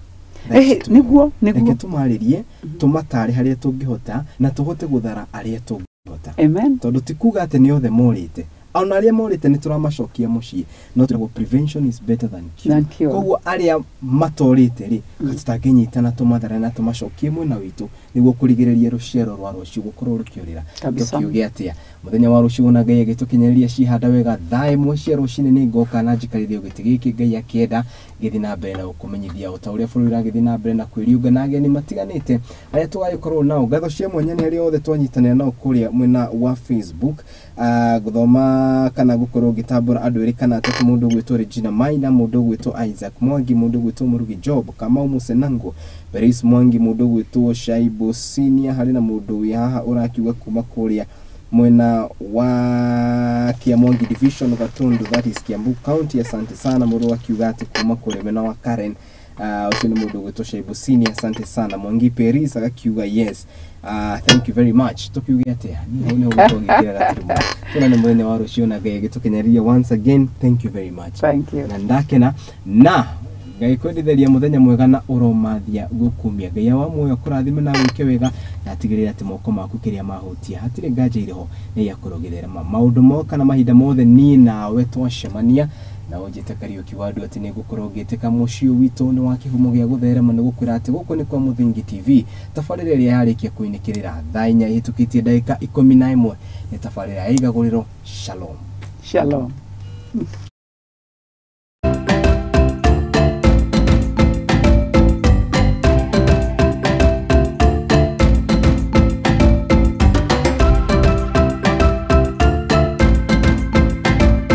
Nĩguo Reke nĩguo. tũmarĩrie, tũmatare harĩa tũngĩhota, na tũhote gũthara arĩa tũngĩhota, Amen. tondũ ti kuga atĩ nĩ othe morĩte. Ona arĩa morĩte nĩ tũramacokia mũciĩ, no tũragwo prevention is better than cure. Than cure. Koguo arĩa matorĩte rĩ, tũtangĩnyitana tũmathare na tũmacokie mwena witũ nĩguo kũrigĩrĩria rũciaro rwa rũciũ gũkorwo rũkĩũrĩra. Tũkiuge atĩa mũthenya wa rũciũ, na Ngai agĩtũkinyanĩria cihanda wega, thaa 1 cia rũcinĩ nĩ ngoka na njikarĩrie gĩtĩ gĩkĩ, Ngai akĩenda, gĩthiĩ na mbere na gũkũmenyithia o ta ũrĩa bũrũri ũragĩthiĩ na mbere na kwĩriũnga na ageni matiganĩte arĩa tũgagĩkorwo nao. Ngatho cia mwanya nĩ arĩa othe twanyitanĩra nao kũrĩa mwena wa Facebook, gũthoma kana gũkorwo ngĩtambũra andũ erĩ kana atatũ: mũndũ ũgwĩtwo Regina Maina, mũndũ ũgwĩtwo Isaac Mwangi, mũndũ ũgwĩtwo Mũrugi Job Kamau, Musenango Beris Mwangi, mũndũ ũgwĩtwo Shaibo Senior, harĩ na mũndũ wĩ haha ũrakiuga kuma kũrĩa mwena wa Kiamwangi Division, Gatundu, that is Kiambu County. Asante sana. Mũndũ akiuga atĩ kuma kũrĩa mwena wa Karen, ũcio nĩ mũndũ ũgwĩtwo Shaibo Senior. Asante sana. Mwangi Peris agakiuga yes, thank you very much. Tukiuge atĩa, niĩ hau nĩho gũkorwo ngĩkĩra gaturumo. Tuonane mũthenya wa rũciũ, na Ngai agĩtũkinyanĩria. Once again, thank you very much. Thank you. Na ndakena, na Ngai kwendithĩria mũthenya mwega na ũromathia gũkumia. Ngai wa muoyo kũrathime na gwĩke wega, na atigĩrĩre atĩ moko maku kĩrĩa mahutia hatirĩ nganja irĩho nĩ igakorwo gĩtherema maũndũ moka na mahinda mothe. Niĩ nawe twacemania na ũnjĩte Kariũki wa andũ atĩ nĩ ngũkorwo ngĩtĩka mũciĩ witũ nĩ wa kĩhumo gĩa gũtherema. Nĩ gũkwĩra atĩ gũkũ nĩ kwa Mũthingi TV, tabarĩra ĩrĩa yarĩkia kũinĩkĩrĩra thaa 4 ĩhĩtũkĩtie ndagĩka 11 nĩ tabarĩra ya Igagũrĩro. Shalom. Shalom.